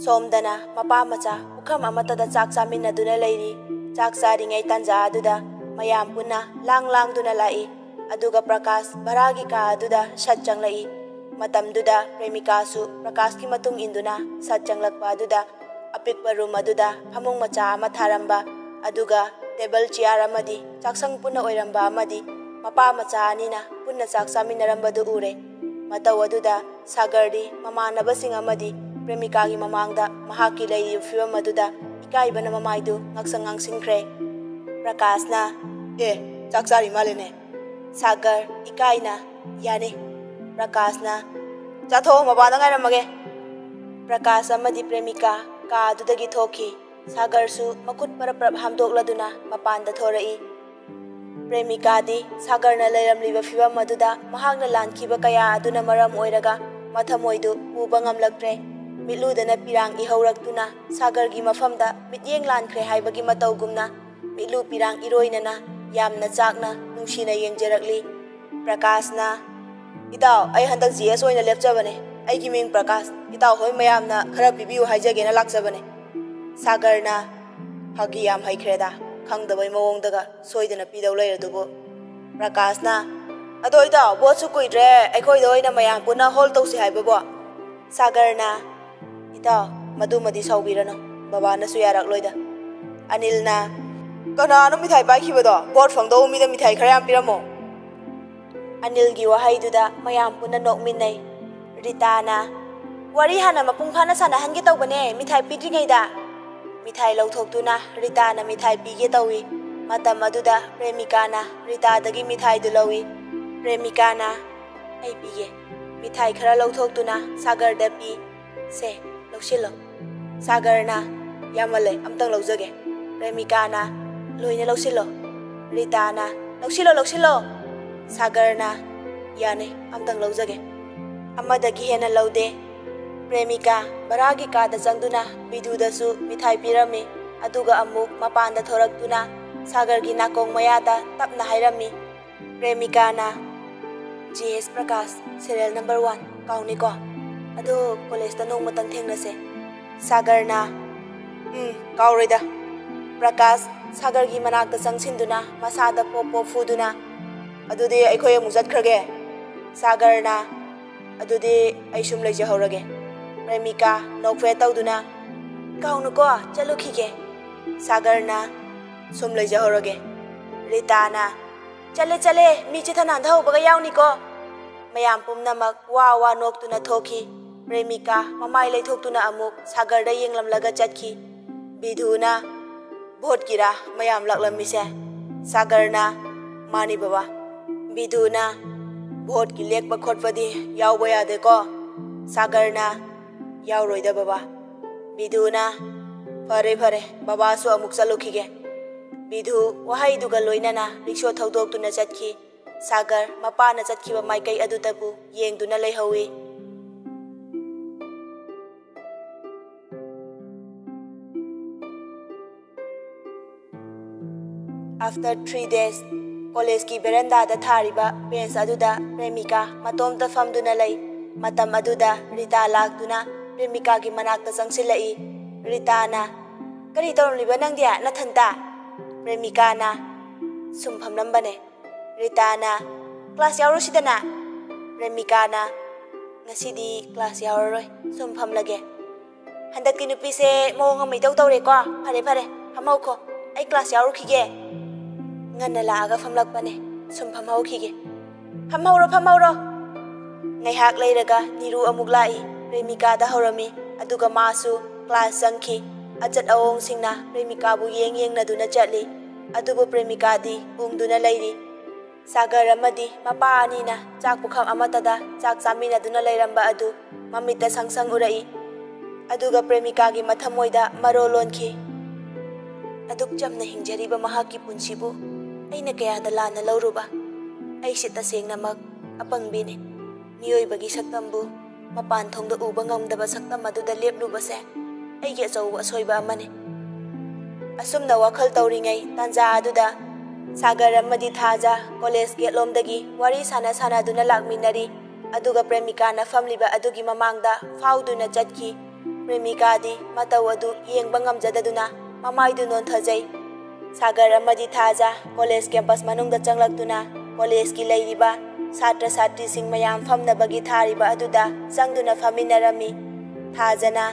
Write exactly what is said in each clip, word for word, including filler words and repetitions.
ꯁꯣꯝꯗꯅ ꯃꯄꯥ ꯃꯆꯥ ꯄꯨꯈꯝ ꯑꯃꯠꯇꯗ ꯆꯥꯛ ꯆꯥꯃꯤꯟꯅꯗꯨꯅ ꯂꯩꯔꯤ꯫ ꯆꯥꯛ ꯆꯥꯔꯤꯉꯩ ꯇꯥꯟꯖꯥ ꯑꯗꯨꯗ ꯃꯌꯥꯝ ꯄꯨꯟꯅ ꯂꯥꯡ ꯂꯥꯡꯗꯨꯅ ꯂꯥꯛꯏ꯫ ꯑꯗꯨꯒ ꯄ꯭ꯔꯀꯥꯁ ꯚꯔꯥꯒꯤ ꯀꯥ ꯑꯗꯨꯗ ꯁꯠ ꯆꯪꯂꯛꯏ꯫ ꯃꯇꯝꯗꯨꯗ ꯄ꯭ꯔꯦꯃꯤꯀꯥꯁꯨ ꯄ꯭ꯔꯀꯥꯁꯀꯤ ꯃꯇꯨꯡ ꯏꯟꯗꯨꯅ ꯁꯠ ꯆꯪꯂꯛꯄ ꯑꯗꯨꯗ ꯑꯄꯤꯛꯄ ꯔꯨꯝ ꯑꯗꯨꯗ ꯐꯃꯨꯡ ꯃꯆꯥ ꯑꯃ ꯊꯥꯔꯝꯕ, ꯑꯗꯨꯒ ꯇꯦꯕꯜ ꯆꯤꯌꯥꯔ ꯑꯃꯗꯤ ꯆꯥꯛꯁꯪ ꯄꯨꯟꯅ ꯑꯣꯏꯔꯝꯕ ꯑꯃꯗꯤ ꯃꯄꯥ ꯃꯆꯥ ꯑꯅꯤꯅ ꯄꯨꯟꯅ ꯆꯥꯛ ꯆꯥꯃꯤꯟꯅꯔꯝꯕꯗꯨ ꯎꯔꯦ꯫ ꯃꯇꯧ ꯑꯗꯨꯗ ꯁꯥꯒꯔꯗꯤ ꯃꯃꯥꯟꯅꯕꯁꯤꯡ ꯑꯃꯗꯤ ꯄ꯭ꯔꯦꯃꯤꯀꯥꯒꯤ ꯃꯃꯥꯡꯗ ꯃꯍꯥꯛꯀꯤ ꯂꯩꯔꯤꯕ ꯐꯤꯚꯝ ꯑꯗꯨꯗ ꯏꯀꯥꯏꯕꯅ ꯃꯃꯥꯏꯗꯨ ꯉꯛꯁꯪ ꯉꯥꯡꯁꯤꯟꯈ꯭ꯔꯦ꯫ ꯄ꯭ꯔꯀꯥꯁꯅ, "ꯑꯦ, ꯆꯥꯛ ꯆꯥꯔꯤ ꯃꯥꯜꯂꯦꯅꯦ꯫" ꯁꯥꯒꯔ, ꯏꯀꯥꯏꯅ, "ꯌꯥꯅꯤ꯫" ꯄ꯭ꯔꯀꯥꯁꯅ, "ꯆꯥꯊꯣꯛꯑꯣ, ꯃꯄꯥꯟꯗ ꯉꯥꯏꯔꯝꯃꯒꯦ꯫" ꯄ꯭ꯔꯀꯥꯁ ꯑꯃꯗꯤ ꯄ꯭ꯔꯦꯃꯤꯀꯥ ꯀꯥ ꯑꯗꯨꯗꯒꯤ ꯊꯣꯛꯈꯤ꯫ ꯁꯥꯒꯔꯁꯨ ꯃꯈꯨꯠ ꯄꯔꯞ ꯄꯔꯞ ꯍꯥꯝꯗꯣꯛꯂꯗꯨꯅ ꯃꯄꯥꯟꯗ ꯊꯣꯔꯛꯏ꯫ ꯄ꯭ꯔꯦꯃꯤꯀꯥꯗꯤ ꯁꯥꯒꯔꯅ ꯂꯩꯔꯝꯂꯤꯕ ꯐꯤꯚꯝ ꯑꯗꯨꯗ ꯃꯍꯥꯛꯅ ꯂꯥꯟꯈꯤꯕ ꯀꯌꯥ ꯑꯗꯨꯅ ꯃꯔꯝ ꯑꯣꯏꯔꯒ ꯃꯊꯃꯣꯏꯗꯨ ꯄꯨꯕ ꯉꯝꯂꯛꯇ꯭ꯔꯦ꯫ ꯃꯤꯠꯂꯨꯗꯅ ꯄꯤꯔꯥꯡ ꯏꯍꯧꯔꯛꯇꯨꯅ ꯁꯥꯒꯔꯒꯤ ꯃꯐꯝꯗ ꯃꯤꯠꯌꯦꯡ ꯂꯥꯟꯈ꯭ꯔꯦ ꯍꯥꯏꯕꯒꯤ ꯃꯇꯧꯒꯨꯝꯅ ꯃꯤꯠꯂꯨ ꯄꯤꯔꯥꯡ ꯏꯔꯣꯏꯅꯅ ꯌꯥꯝꯅ ꯆꯥꯛꯅ ꯅꯨꯡꯁꯤꯅ ꯌꯦꯡꯖꯔꯛꯂꯤ꯫ ꯄ꯭ꯔꯀꯥꯁꯅ, "ꯏꯇꯥꯎ, ꯑꯩ ꯍꯟꯗꯛ ꯖꯤ ꯑꯦꯁ ꯑꯣꯏꯅ ꯂꯦꯞꯆꯕꯅꯦ꯫ ꯑꯩꯒꯤ ꯃꯤꯡ ꯄ꯭ꯔꯀꯥꯁ꯫ ꯏꯇꯥꯎ ꯍꯣꯏ ꯃꯌꯥꯝꯅ ꯈꯔ ꯄꯤꯕꯤꯌꯨ ꯍꯥꯏꯖꯒꯦꯅ ꯂꯥꯛꯆꯕꯅꯦ꯫" ꯁꯥꯒꯔꯅ, "ꯐꯥꯒꯤ ꯌꯥꯝ ꯍꯩꯈ꯭ꯔꯦꯗ, ꯈꯪꯗꯕꯩ ꯃꯑꯣꯡꯗꯒ ꯁꯣꯏꯗꯅ ꯄꯤꯗꯧ ꯂꯩꯔꯗꯨꯕꯨ꯫" ꯄ꯭ꯔꯀꯥꯁꯅ, "ꯑꯗꯣ ꯏꯇꯥꯎ, ꯚꯣꯠꯁꯨ ꯀꯨꯏꯗ꯭ꯔꯦ, ꯑꯩꯈꯣꯏꯗ ꯑꯣꯏꯅ ꯃꯌꯥꯝ ꯄꯨꯟꯅ ꯍꯣꯜ ꯇꯧꯁꯤ ꯍꯥꯏꯕꯕꯣ?" ꯁꯥꯒꯔꯅ, "ꯏꯇꯥꯎ, ꯃꯗꯨꯃꯗꯤ ꯁꯥꯎꯕꯤꯔꯅꯨ, ꯕꯕꯥꯅꯁꯨ ꯌꯥꯔꯛꯂꯣꯏꯗ꯫" ꯑꯅꯤꯜꯅ, "ꯀꯅꯥꯅꯣ ꯃꯤꯊꯥꯏ ꯄꯥꯏꯈꯤꯕꯗꯣ? ꯚꯣꯠ ꯐꯪꯗꯧꯕ ꯃꯤꯗ ꯃꯤꯊꯥꯏ ꯈꯔ ꯌꯥꯝ ꯄꯤꯔꯝꯃꯣ꯫" ꯑꯅꯤꯜꯒꯤ ꯋꯥꯍꯩꯗꯨꯗ ꯃꯌꯥꯝ ꯄꯨꯟꯅ ꯅꯣꯛꯃꯤꯟꯅꯩ꯫ ꯔꯤꯇꯥꯅ, "ꯋꯥꯔꯤ ꯍꯥꯟꯅ ꯃꯄꯨꯡ ꯐꯥꯅ ꯁꯥꯟꯅꯍꯟꯒꯦ ꯇꯧꯕꯅꯦ, ꯃꯤꯊꯥꯏ ꯄꯤꯗ꯭ꯔꯤꯉꯩꯗ꯫" ꯃꯤꯊꯥꯏ ꯂꯧꯊꯣꯛꯇꯨꯅ ꯔꯤꯇꯥꯅ ꯃꯤꯊꯥꯏ ꯄꯤꯒꯦ ꯇꯧꯏ꯫ ꯃꯇꯝ ꯑꯗꯨꯗ ꯄ꯭ꯔꯦꯃꯤꯀꯥꯅ ꯔꯤꯇꯥꯗꯒꯤ ꯃꯤꯊꯥꯏꯗꯨ ꯂꯧꯏ꯫ ꯄ꯭ꯔꯦꯃꯤꯀꯥꯅ, "ꯑꯩ ꯄꯤꯒꯦ꯫" ꯃꯤꯊꯥꯏ ꯈꯔ ꯂꯧꯊꯣꯛꯇꯨꯅ ꯁꯥꯒꯔꯗ ꯄꯤ꯫ "ꯁꯦ, ꯂꯧꯁꯤꯜꯂꯣ꯫" ꯁꯥꯒꯔꯅ, "ꯌꯥꯝꯃꯜꯂꯦ, ꯑꯝꯇꯪ ꯂꯧꯖꯒꯦ꯫" ꯄ꯭ꯔꯦꯃꯤꯀꯥꯅ, "ꯂꯣꯏꯅ ꯂꯧꯁꯤꯜꯂꯣ꯫" ꯔꯤꯇꯥꯅ, "ꯂꯧꯁꯤꯜꯂꯣ, ꯂꯧꯁꯤꯜꯂꯣ꯫" ꯁꯥꯒꯔꯅ, "ꯌꯥꯅꯤ, ꯑꯝꯇꯪ ꯂꯧꯖꯒꯦ꯫" ꯑꯃꯗꯒꯤ ꯍꯦꯟꯅ ꯂꯧꯗꯦ꯫ ꯄ꯭ꯔꯦꯃꯤꯀꯥ ꯚꯔꯥꯒꯤ ꯀꯥꯗ ꯆꯪꯗꯨꯅ ꯕꯤꯗꯨꯗꯁꯨ ꯃꯤꯊꯥꯏ ꯄꯤꯔꯝꯃꯤ꯫ ꯑꯗꯨꯒ ꯑꯃꯨꯛ ꯃꯄꯥꯟꯗ ꯊꯣꯔꯛꯇꯨꯅ ꯁꯥꯒꯔꯒꯤ ꯅꯥꯀꯣꯡ ꯃꯌꯥꯗ ꯇꯞꯅ ꯍꯥꯏꯔꯝꯃꯤ꯫ ꯄ꯭ꯔꯦꯃꯤꯀꯥꯅ, "ꯖꯤ ꯑꯦꯁ ꯄ꯭ꯔꯀꯥꯁ, ꯁꯦꯔꯤꯌꯦꯜ ꯅꯝꯕꯔ ꯋꯥꯟ, ꯀꯥꯎꯅꯤꯀꯣ? ꯑꯗꯣ ꯀꯣꯂꯦꯖꯇ ꯅꯣꯡꯃꯇꯪ ꯊꯦꯡꯅꯁꯦ꯫" ꯁꯥꯒꯔꯅ, "ꯎꯝ, ꯀꯥꯎꯔꯣꯏꯗ꯫" ꯄ꯭ꯔꯀꯥꯁ ꯁꯥꯒꯔꯒꯤ ꯃꯅꯥꯛꯇ ꯆꯪꯁꯤꯟꯗꯨꯅ ꯃꯁꯥꯗ ꯄꯣꯞ ꯄꯣꯞ ꯐꯨꯗꯨꯅ, "ꯑꯗꯨꯗꯤ ꯑꯩꯈꯣꯏ ꯑꯃꯨꯛ ꯆꯠꯈ꯭ꯔꯒꯦ꯫" ꯁꯥꯒꯔꯅ, "ꯑꯗꯨꯗꯤ ꯑꯩ ꯁꯨꯝ ꯂꯩꯖꯍꯧꯔꯒꯦ꯫" ꯄ꯭ꯔꯦꯃꯤꯀꯥ ꯅꯣꯛꯐꯦꯠ ꯇꯧꯗꯨꯅ, "ꯀꯥꯎꯅꯨꯀꯣ, ꯆꯠꯂꯨꯈꯤꯒꯦ꯫" ꯁꯥꯒꯔꯅ, "ꯁꯨꯝ ꯂꯩꯖꯍꯧꯔꯒꯦ꯫" ꯔꯤꯇꯥꯅ, "ꯆꯠꯂꯦ, ꯆꯠꯂꯦ, ꯃꯤ ꯆꯤꯊ ꯅꯥꯟꯊꯍꯧꯕꯒ ꯌꯥꯎꯅꯤꯀꯣ꯫" ꯃꯌꯥꯝ ꯄꯨꯝꯅꯃꯛ ꯋꯥ ꯋꯥ ꯅꯣꯛꯇꯨꯅ ꯊꯣꯛꯈꯤ꯫ ꯄ꯭ꯔꯦꯃꯤꯀꯥ ꯃꯃꯥꯏ ꯂꯩꯊꯣꯛꯇꯨꯅ ꯑꯃꯨꯛ ꯁꯥꯒꯔꯗ ꯌꯦꯡꯂꯝꯂꯒ ꯆꯠꯈꯤ꯫ ꯕꯤꯙꯨꯅ, "ꯚꯣꯠꯀꯤꯔꯥ ꯃꯌꯥꯝ ꯂꯥꯛꯂꯝꯃꯤꯁꯦ?" ꯁꯥꯒꯔꯅ, "ꯃꯥꯅꯤ ꯕꯕꯥ꯫" ꯕꯤꯙꯨꯅ, "ꯚꯣꯠꯀꯤ ꯂꯦꯛꯄ ꯈꯣꯠꯄꯗꯤ ꯌꯥꯎꯕ ꯌꯥꯗꯦꯀꯣ?" ꯁꯥꯒꯔꯅ, "ꯌꯥꯎꯔꯣꯏꯗ ꯕꯕꯥ꯫" ꯕꯤꯙꯨꯅ, "ꯐꯔꯦ, ꯐꯔꯦ, ꯕꯕꯥꯁꯨ ꯑꯃꯨꯛ ꯆꯠꯂꯨꯈꯤꯒꯦ꯫" ꯕꯤꯙꯨ ꯋꯥꯍꯩꯗꯨꯒ ꯂꯣꯏꯅꯅ ꯔꯤꯛꯁꯣ ꯊꯧꯗꯣꯛꯇꯨꯅ ꯆꯠꯈꯤ꯫ ꯁꯥꯒꯔ ꯃꯄꯥꯅ ꯆꯠꯈꯤꯕ ꯃꯥꯏꯀꯩ ꯑꯗꯨꯗꯕꯨ ꯌꯦꯡꯗꯨꯅ ꯂꯩꯍꯧꯏ꯫ After three days, ꯀꯣꯂꯦꯖꯀꯤ ꯕꯦꯔꯟꯗꯥꯗ ꯊꯥꯔꯤꯕ ꯕꯦꯟꯁ ꯑꯗꯨꯗ ꯄ꯭ꯔꯦꯃꯤꯀꯥ ꯃꯇꯣꯝꯇ ꯐꯝꯗꯨꯅ ꯂꯩ꯫ ꯃꯇꯝ ꯑꯗꯨꯗ ꯔꯤꯇꯥ ꯂꯥꯛꯇꯨꯅ ꯄ꯭ꯔꯦꯃꯤꯀꯥꯒꯤ ꯃꯅꯥꯛꯇ ꯆꯪꯁꯤꯜꯂꯛꯏ꯫ ꯔꯤꯇꯥꯅ, "ꯀꯔꯤ ꯇꯧꯔꯝꯂꯤꯕ ꯅꯪꯗꯤ ꯅꯊꯟꯇ?" ꯄ꯭ꯔꯦꯃꯤꯀꯥꯅ, "ꯁꯨꯝ ꯐꯝꯂꯝꯕꯅꯦ꯫" ꯔꯤꯇꯥꯅ, "ꯀ꯭ꯂꯥꯁ ꯌꯥꯎꯔꯨꯁꯤꯗꯅ?" ꯄ꯭ꯔꯦꯃꯤꯀꯥꯅ, "ꯉꯁꯤꯗꯤ ꯀ꯭ꯂꯥꯁ ꯌꯥꯎꯔꯔꯣꯏ, ꯁꯨꯝ ꯐꯝꯂꯒꯦ꯫" "ꯍꯟꯗꯛꯇꯤ ꯅꯨꯄꯤꯁꯦ ꯃꯑꯣꯡ ꯑꯃ ꯏꯇꯧ ꯇꯧꯔꯦꯀꯣ꯫ ꯐꯔꯦ, ꯐꯔꯦ, ꯐꯝꯍꯧꯈꯣ꯫ ꯑꯩ ꯀ꯭ꯂꯥꯁ ꯌꯥꯎꯔꯨꯈꯤꯒꯦ꯫" "ꯉꯟꯅ ꯂꯥꯛꯑꯒ ꯐꯝꯂꯛꯄꯅꯦ, ꯁꯨꯝ ꯐꯝꯍꯧꯈꯤꯒꯦ꯫" "ꯐꯝꯍꯧꯔꯣ, ꯐꯝꯍꯧꯔꯣ꯫" ꯉꯥꯏꯍꯥꯛ ꯂꯩꯔꯒ ꯅꯤꯔꯨ ꯑꯃꯨꯛ ꯂꯥꯛꯏ꯫ ꯄ꯭ꯔꯦꯃꯤꯀꯥꯗ ꯍꯧꯔꯝꯃꯤ, ꯑꯗꯨꯒ ꯃꯥꯁꯨ ꯀ꯭ꯂꯥꯁ ꯆꯪꯈꯤ꯫ ꯑꯆꯠ ꯑꯋꯣꯡꯁꯤꯡꯅ ꯄ꯭ꯔꯦꯃꯤꯀꯥꯕꯨ ꯌꯦꯡ ꯌꯦꯡꯅꯗꯨꯅ ꯆꯠꯂꯤ꯫ ꯑꯗꯨꯕꯨ ꯄ꯭ꯔꯦꯃꯤꯀꯥꯗꯤ ꯎꯪꯗꯨꯅ ꯂꯩꯔꯤ꯫ ꯁꯥꯒꯔ ꯑꯃꯗꯤ ꯃꯄꯥ ꯑꯅꯤꯅ ꯆꯥꯛ ꯄꯨꯈꯝ ꯑꯃꯠꯇꯗ ꯆꯥꯛ ꯆꯥꯃꯤꯟꯅꯗꯨꯅ ꯂꯩꯔꯝꯕ ꯑꯗꯨ ꯃꯃꯤꯠꯇ ꯁꯪ ꯁꯪ ꯎꯔꯛꯏ꯫ ꯑꯗꯨꯒ ꯄ꯭ꯔꯦꯃꯤꯀꯥꯒꯤ ꯃꯊꯃꯣꯏꯗ ꯃꯔꯣꯜ ꯂꯣꯟꯈꯤ꯫ "ꯑꯗꯨꯛ ꯆꯝꯅ ꯍꯤꯡꯖꯔꯤꯕ ꯃꯍꯥꯛꯀꯤ ꯄꯨꯟꯁꯤꯕꯨ ꯑꯩꯅ ꯀꯌꯥꯗ ꯂꯥꯟꯅ ꯂꯧꯔꯨꯕ? ꯑꯩꯁꯦ ꯇꯁꯦꯡꯅꯃꯛ ꯑꯄꯪꯕꯤꯅꯤ꯫ ꯃꯤꯑꯣꯏꯕꯒꯤ ꯁꯛꯇꯝꯕꯨ ꯃꯄꯥꯟ ꯊꯣꯡꯗ ꯎꯕ ꯉꯝꯗꯕ ꯁꯛꯇꯝ ꯑꯗꯨꯗ ꯂꯦꯞꯂꯨꯕꯁꯦ ꯑꯩꯒꯤ ꯑꯆꯧꯕ ꯑꯁꯣꯏꯕ ꯑꯃꯅꯤ꯫" ꯑꯁꯨꯝꯅ ꯋꯥꯈꯜ ꯇꯧꯔꯤꯉꯩ ꯇꯥꯟꯖꯥ ꯑꯗꯨꯗ ꯁꯥꯒꯔ ꯑꯃꯗꯤ ꯊꯥꯖ ꯀꯣꯂꯦꯖ ꯒꯦꯠꯂꯣꯝꯗꯒꯤ ꯋꯥꯔꯤ ꯁꯥꯟꯅ ꯁꯥꯟꯅꯗꯨꯅ ꯂꯥꯛꯃꯤꯟꯅꯔꯤ꯫ ꯑꯗꯨꯒ ꯄ꯭ꯔꯦꯃꯤꯀꯥꯅ ꯐꯝꯂꯤꯕ ꯑꯗꯨꯒꯤ ꯃꯃꯥꯡꯗ ꯐꯥꯎꯗꯨꯅ ꯆꯠꯈꯤ꯫ ꯄ꯭ꯔꯦꯃꯤꯀꯥꯗꯤ ꯃꯇꯧ ꯑꯗꯨ ꯌꯦꯡꯕ ꯉꯝꯖꯗꯗꯨꯅ ꯃꯃꯥꯏꯗꯨ ꯅꯣꯟꯊꯖꯩ꯫ ꯁꯥꯒꯔ ꯑꯃꯗꯤ ꯊꯥꯖ ꯀꯣꯂꯦꯖ ꯀꯦꯝꯄꯁ ꯃꯅꯨꯡꯗ ꯆꯪꯂꯛꯇꯨꯅ ꯀꯣꯂꯦꯖꯀꯤ ꯂꯩꯔꯤꯕ ꯁꯥꯇ꯭ꯔ ꯁꯥꯇ꯭ꯔꯤꯁꯤꯡ ꯃꯌꯥꯝ ꯐꯝꯅꯕꯒꯤ ꯊꯥꯔꯤꯕ ꯑꯗꯨꯗ ꯆꯪꯗꯨꯅ ꯐꯝꯃꯤꯟꯅꯔꯝꯃꯤ꯫ ꯊꯥꯖꯅ,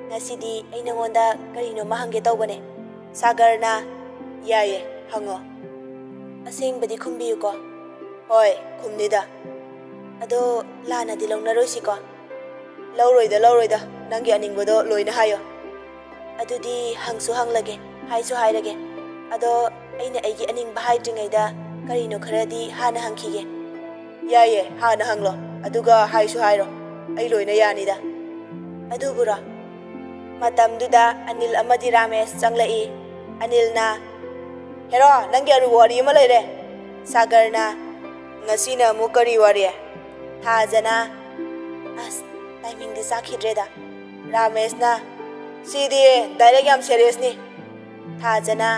"ꯉꯁꯤꯗꯤ ꯑꯩ ꯅꯉꯣꯟꯗ ꯀꯔꯤꯅꯣꯃ ꯍꯪꯒꯦ ꯇꯧꯕꯅꯦ꯫" ꯁꯥꯒꯔꯅ, "ꯌꯥꯏꯌꯦ, ꯍꯪꯉꯣ꯫ ꯑꯁꯦꯡꯕꯗꯤ ꯈꯨꯝꯕꯤꯌꯨꯀꯣ꯫" "ꯍꯣꯏ, ꯈꯨꯝꯅꯤꯗ꯫" "ꯑꯗꯣ ꯂꯥꯟꯅꯗꯤ ꯂꯧꯅꯔꯣꯏꯁꯤꯀꯣ꯫" "ꯂꯧꯔꯣꯏꯗ, ꯂꯧꯔꯣꯏꯗ꯫ ꯅꯪꯒꯤ ꯑꯅꯤꯡꯕꯗꯣ ꯂꯣꯏꯅ ꯍꯥꯏꯌꯣ꯫" "ꯑꯗꯨꯗꯤ ꯍꯪꯁꯨ ꯍꯪꯂꯒꯦ, ꯍꯥꯏꯁꯨ ꯍꯥꯏꯔꯒꯦ꯫ ꯑꯗꯣ ꯑꯩꯅ ꯑꯩꯒꯤ ꯑꯅꯤꯡꯕ ꯍꯥꯏꯗ꯭ꯔꯤꯉꯩꯗ ꯀꯔꯤꯅꯣ ꯈꯔꯗꯤ ꯍꯥꯟꯅ ꯍꯪꯈꯤꯒꯦ꯫" "ꯌꯥꯏꯌꯦ, ꯍꯥꯟꯅ ꯍꯪꯂꯣ꯫ ꯑꯗꯨꯒ ꯍꯥꯏꯁꯨ ꯍꯥꯏꯔꯣ꯫ ꯑꯩ ꯂꯣꯏꯅ ꯌꯥꯅꯤꯗ꯫" "ꯑꯗꯨꯕꯨꯔꯣ?" ꯃꯇꯝꯗꯨꯗ ꯑꯅꯤꯜ ꯑꯃꯗꯤ ꯔꯥꯃꯦꯁ ꯆꯪꯂꯛꯏ꯫ ꯑꯅꯤꯜꯅ, "ꯍꯦꯔꯣ, ꯅꯪꯒꯤ ꯑꯔꯨꯕ ꯋꯥꯔꯤ ꯑꯃ ꯂꯩꯔꯦ꯫" ꯁꯥꯒꯔꯅ, "ꯉꯁꯤꯅ ꯑꯃꯨꯛ ꯀꯔꯤ ꯋꯥꯔꯤ?" ꯊꯥꯖꯅ, "ꯑꯁ, ꯇꯥꯏꯃꯤꯡꯗꯤ ꯆꯥꯈꯤꯗ꯭ꯔꯦꯗ꯫" ꯔꯥꯃꯦꯁꯅ, "ꯁꯤꯗꯤ ꯗꯥꯏꯔꯦꯛ ꯌꯥꯝ ꯁꯦꯔꯤꯌꯁꯅꯤ꯫" ꯊꯥꯖꯅ,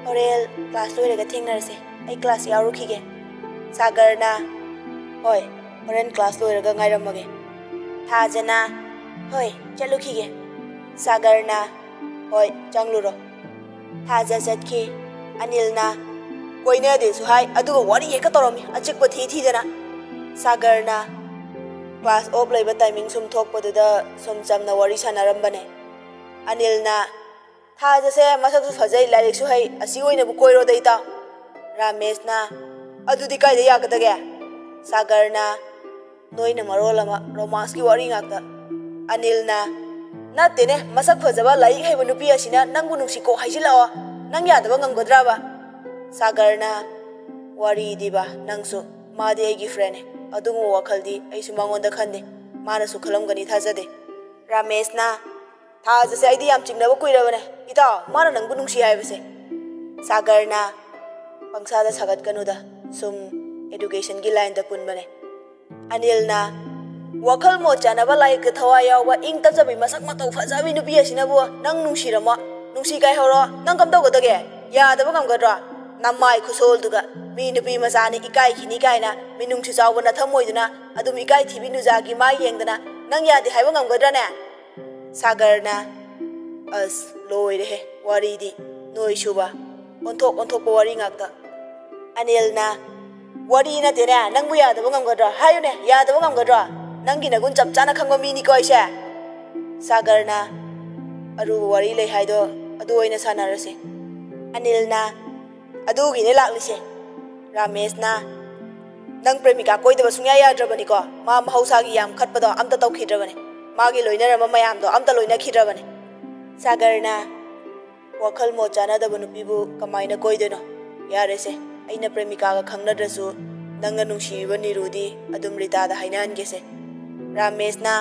"ꯍꯣꯔꯦꯟ ꯀ꯭ꯂꯥꯁ ꯂꯣꯏꯔꯒ ꯊꯦꯡꯅꯔꯁꯦ꯫ ꯑꯩ ꯀ꯭ꯂꯥꯁ ꯌꯥꯎꯔꯨꯈꯤꯒꯦ꯫" ꯁꯥꯒꯔꯅ, "ꯍꯣꯏ, ꯍꯣꯔꯦꯟ ꯀ꯭ꯂꯥꯁ ꯂꯣꯏꯔꯒ ꯉꯥꯏꯔꯝꯃꯒꯦ꯫" ꯊꯥꯖꯅ, "ꯍꯣꯏ, ꯆꯠꯂꯨꯈꯤꯒꯦ꯫" ꯁꯥꯒꯔꯅ, "ꯍꯣꯏ, ꯆꯪꯂꯨꯔꯣ꯫" ꯊꯥꯖ ꯆꯠꯈꯤ꯫ ꯑꯅꯤꯜꯅ, "ꯀꯣꯏꯅꯗꯦꯁꯨ ꯍꯥꯏ, ꯑꯗꯨꯒ ꯋꯥꯔꯤ ꯍꯦꯛꯇ ꯇꯧꯔꯝꯃꯤ, ꯑꯆꯤꯛꯄ ꯊꯤ ꯊꯤꯗꯅ꯫" ꯁꯥꯒꯔꯅ, "ꯀ꯭ꯂꯥꯁ ꯑꯣꯐ ꯂꯩꯕ ꯇꯥꯏꯃꯤꯡ ꯁꯨꯝ ꯊꯣꯛꯄꯗꯨꯗ ꯁꯨꯝ ꯆꯝꯅ ꯋꯥꯔꯤ ꯁꯥꯟꯅꯔꯝꯕꯅꯦ꯫" ꯑꯅꯤꯜꯅ, "ꯊꯥꯖꯁꯦ ꯃꯁꯛꯁꯨ ꯐꯖꯩ, ꯂꯥꯏꯔꯤꯛꯁꯨ ꯍꯩ, ꯑꯁꯤ ꯑꯣꯏꯅꯕꯨ ꯀꯣꯏꯔꯣꯗ ꯏꯇꯥꯎ꯫" ꯔꯥꯃꯦꯁꯅ, "ꯑꯗꯨꯗꯤ ꯀꯥꯏꯗ ꯌꯥꯒꯗꯒꯦ?" ꯁꯥꯒꯔꯅ, "ꯅꯣꯏꯅ ꯃꯔꯣꯜ ꯑꯃ ꯔꯣꯃꯥꯟꯁꯀꯤ ꯋꯥꯔꯤ ꯉꯥꯛꯇ꯫" ꯑꯅꯤꯜꯅ, "ꯅꯠꯇꯦꯅꯦ, ꯃꯁꯛ ꯐꯖꯕ ꯂꯥꯏꯔꯤꯛ ꯍꯩꯕ ꯅꯨꯄꯤ ꯑꯁꯤꯅ ꯅꯪꯕꯨ ꯅꯨꯡꯁꯤꯀꯣ ꯍꯥꯏꯖꯤꯜꯂꯛꯑꯣ꯫ ꯅꯪ ꯌꯥꯗꯕ ꯉꯝꯒꯗ꯭ꯔꯕ?" ꯁꯥꯒꯔꯅ, "ꯋꯥꯔꯤꯗꯤꯕ, ꯅꯪꯁꯨ꯫ ꯃꯥꯗꯤ ꯑꯩꯒꯤ ꯐ꯭ꯔꯦꯟꯅꯦ꯫ ꯑꯗꯨꯒꯨꯝꯕ ꯋꯥꯈꯜꯗꯤ ꯑꯩꯁꯨ ꯃꯉꯣꯟꯗ ꯈꯟꯗꯦ꯫ ꯃꯥꯅꯁꯨ ꯈꯜꯂꯝꯒꯅꯤ ꯊꯥꯖꯗꯦ꯫" ꯔꯥꯃꯦꯁꯅ, "ꯊꯥꯖꯁꯦ ꯑꯩꯗꯤ ꯌꯥꯝ ꯆꯤꯡꯅꯕ ꯀꯨꯏꯔꯕꯅꯦ, ꯏꯇꯥꯎ, ꯃꯥꯅ ꯅꯪꯕꯨ ꯅꯨꯡꯁꯤ ꯍꯥꯏꯕꯁꯦ꯫" ꯁꯥꯒꯔꯅ, "ꯄꯪꯁꯥꯗ ꯁꯥꯒꯠꯀꯅꯨꯗ, ꯁꯨꯝ ꯑꯦꯗꯨꯀꯦꯁꯟꯒꯤ ꯂꯥꯏꯟꯗ ꯄꯨꯟꯕꯅꯦ꯫" ꯑꯅꯤꯜꯅ, "ꯋꯥꯈꯜ ꯃꯣꯠ ꯆꯥꯅꯕ, ꯂꯥꯏꯔꯤꯛꯇ ꯊꯋꯥꯏ ꯌꯥꯎꯕ, ꯏꯪ ꯇꯞꯆꯕꯤ, ꯃꯁꯛ ꯃꯇꯧ ꯐꯖꯕꯤ ꯅꯨꯄꯤ ꯑꯁꯤꯅꯕꯨ ꯅꯪ ꯅꯨꯡꯁꯤꯔꯝꯃꯣ? ꯅꯨꯡꯁꯤ ꯀꯥꯏꯍꯧꯔꯣ? ꯅꯪ ꯀꯝꯗꯧꯒꯗꯒꯦ? ꯌꯥꯗꯕ ꯉꯝꯒꯗ꯭ꯔꯣ? ꯅꯃꯥꯏ ꯈꯨꯁꯣꯜꯗꯨꯒ꯫ ꯃꯤ ꯅꯨꯄꯤ ꯃꯆꯥꯅꯤ, ꯏꯀꯥꯏꯈꯤꯅꯤ ꯀꯥꯏꯅ ꯃꯤꯅꯨꯡꯁꯤ ꯆꯥꯎꯕ ꯅꯊꯝꯃꯣꯏꯗꯨꯅ ꯑꯗꯨꯝ ꯏꯀꯥꯏ ꯊꯤꯕꯤ ꯅꯨꯖꯥꯒꯤ ꯃꯥꯏ ꯌꯦꯡꯗꯅ ꯅꯪ ꯌꯥꯗꯦ ꯍꯥꯏꯕ ꯉꯝꯒꯗ꯭ꯔꯅꯦ?" ꯁꯥꯒꯔꯅ, "ꯑꯁ, ꯂꯣꯏꯔꯦꯍꯦ, ꯋꯥꯔꯤꯗꯤ꯫ ꯅꯣꯏ ꯁꯨꯕ, ꯑꯣꯟꯊꯣꯛ ꯑꯣꯟꯊꯣꯛꯄ ꯋꯥꯔꯤ ꯉꯥꯛꯇ꯫" ꯑꯅꯤꯜꯅ, "ꯋꯥꯔꯤ ꯅꯠꯇꯦꯅꯦ, ꯅꯪꯕꯨ ꯌꯥꯗꯕ ꯉꯝꯒꯗ꯭ꯔꯣ? ꯍꯥꯏꯌꯨꯅꯦ, ꯌꯥꯗꯕ ꯉꯝꯒꯗ꯭ꯔꯣ? ꯅꯪꯒꯤ ꯅꯒꯨꯟ ꯆꯞ ꯆꯥꯅ ꯈꯪꯕ ꯃꯤꯅꯤꯀꯣ ꯑꯩꯁꯦ꯫" ꯁꯥꯒꯔꯅ, "ꯑꯔꯨꯕ ꯋꯥꯔꯤ ꯂꯩ ꯍꯥꯏꯗꯣ, ꯑꯗꯨ ꯑꯣꯏꯅ ꯁꯥꯟꯅꯔꯁꯤ꯫" ꯑꯅꯤꯜꯅ, "ꯑꯗꯨꯒꯤꯅꯦ ꯂꯥꯛꯂꯤꯁꯦ꯫" ꯔꯥꯃꯦꯁꯅ, "ꯅꯪ ꯄ꯭ꯔꯦꯃꯤꯀꯥ ꯀꯣꯏꯗꯕ ꯁꯨꯡꯌꯥ ꯌꯥꯗ꯭ꯔꯕꯅꯤꯀꯣ꯫ ꯃꯥ ꯃꯍꯧꯁꯥꯒꯤ ꯌꯥꯝ ꯈꯠꯄꯗꯣ ꯑꯝꯇ ꯇꯧꯈꯤꯗ꯭ꯔꯕꯅꯦ꯫ ꯃꯥꯒꯤ ꯂꯣꯏꯅꯔꯝꯕ ꯃꯌꯥꯝꯗꯣ ꯑꯝꯇ ꯂꯣꯏꯅꯈꯤꯗ꯭ꯔꯕꯅꯦ꯫" ꯁꯥꯒꯔꯅ, "ꯋꯥꯈꯜ ꯃꯣꯠ ꯆꯥꯅꯗꯕ ꯅꯨꯄꯤꯕꯨ ꯀꯃꯥꯏꯅ ꯀꯣꯏꯗꯣꯏꯅꯣ? ꯌꯥꯔꯦꯁꯦ, ꯑꯩꯅ ꯄ꯭ꯔꯦꯃꯤꯀꯥꯒ ꯈꯪꯅꯗ꯭ꯔꯁꯨ ꯅꯪꯅ ꯅꯨꯡꯁꯤꯔꯤꯕ ꯅꯤꯔꯨꯗꯤ ꯑꯗꯨꯝ ꯔꯤꯇꯥꯗ ꯍꯥꯏꯅꯍꯟꯒꯦꯁꯦ꯫" ꯔꯥꯃꯦꯁꯅ,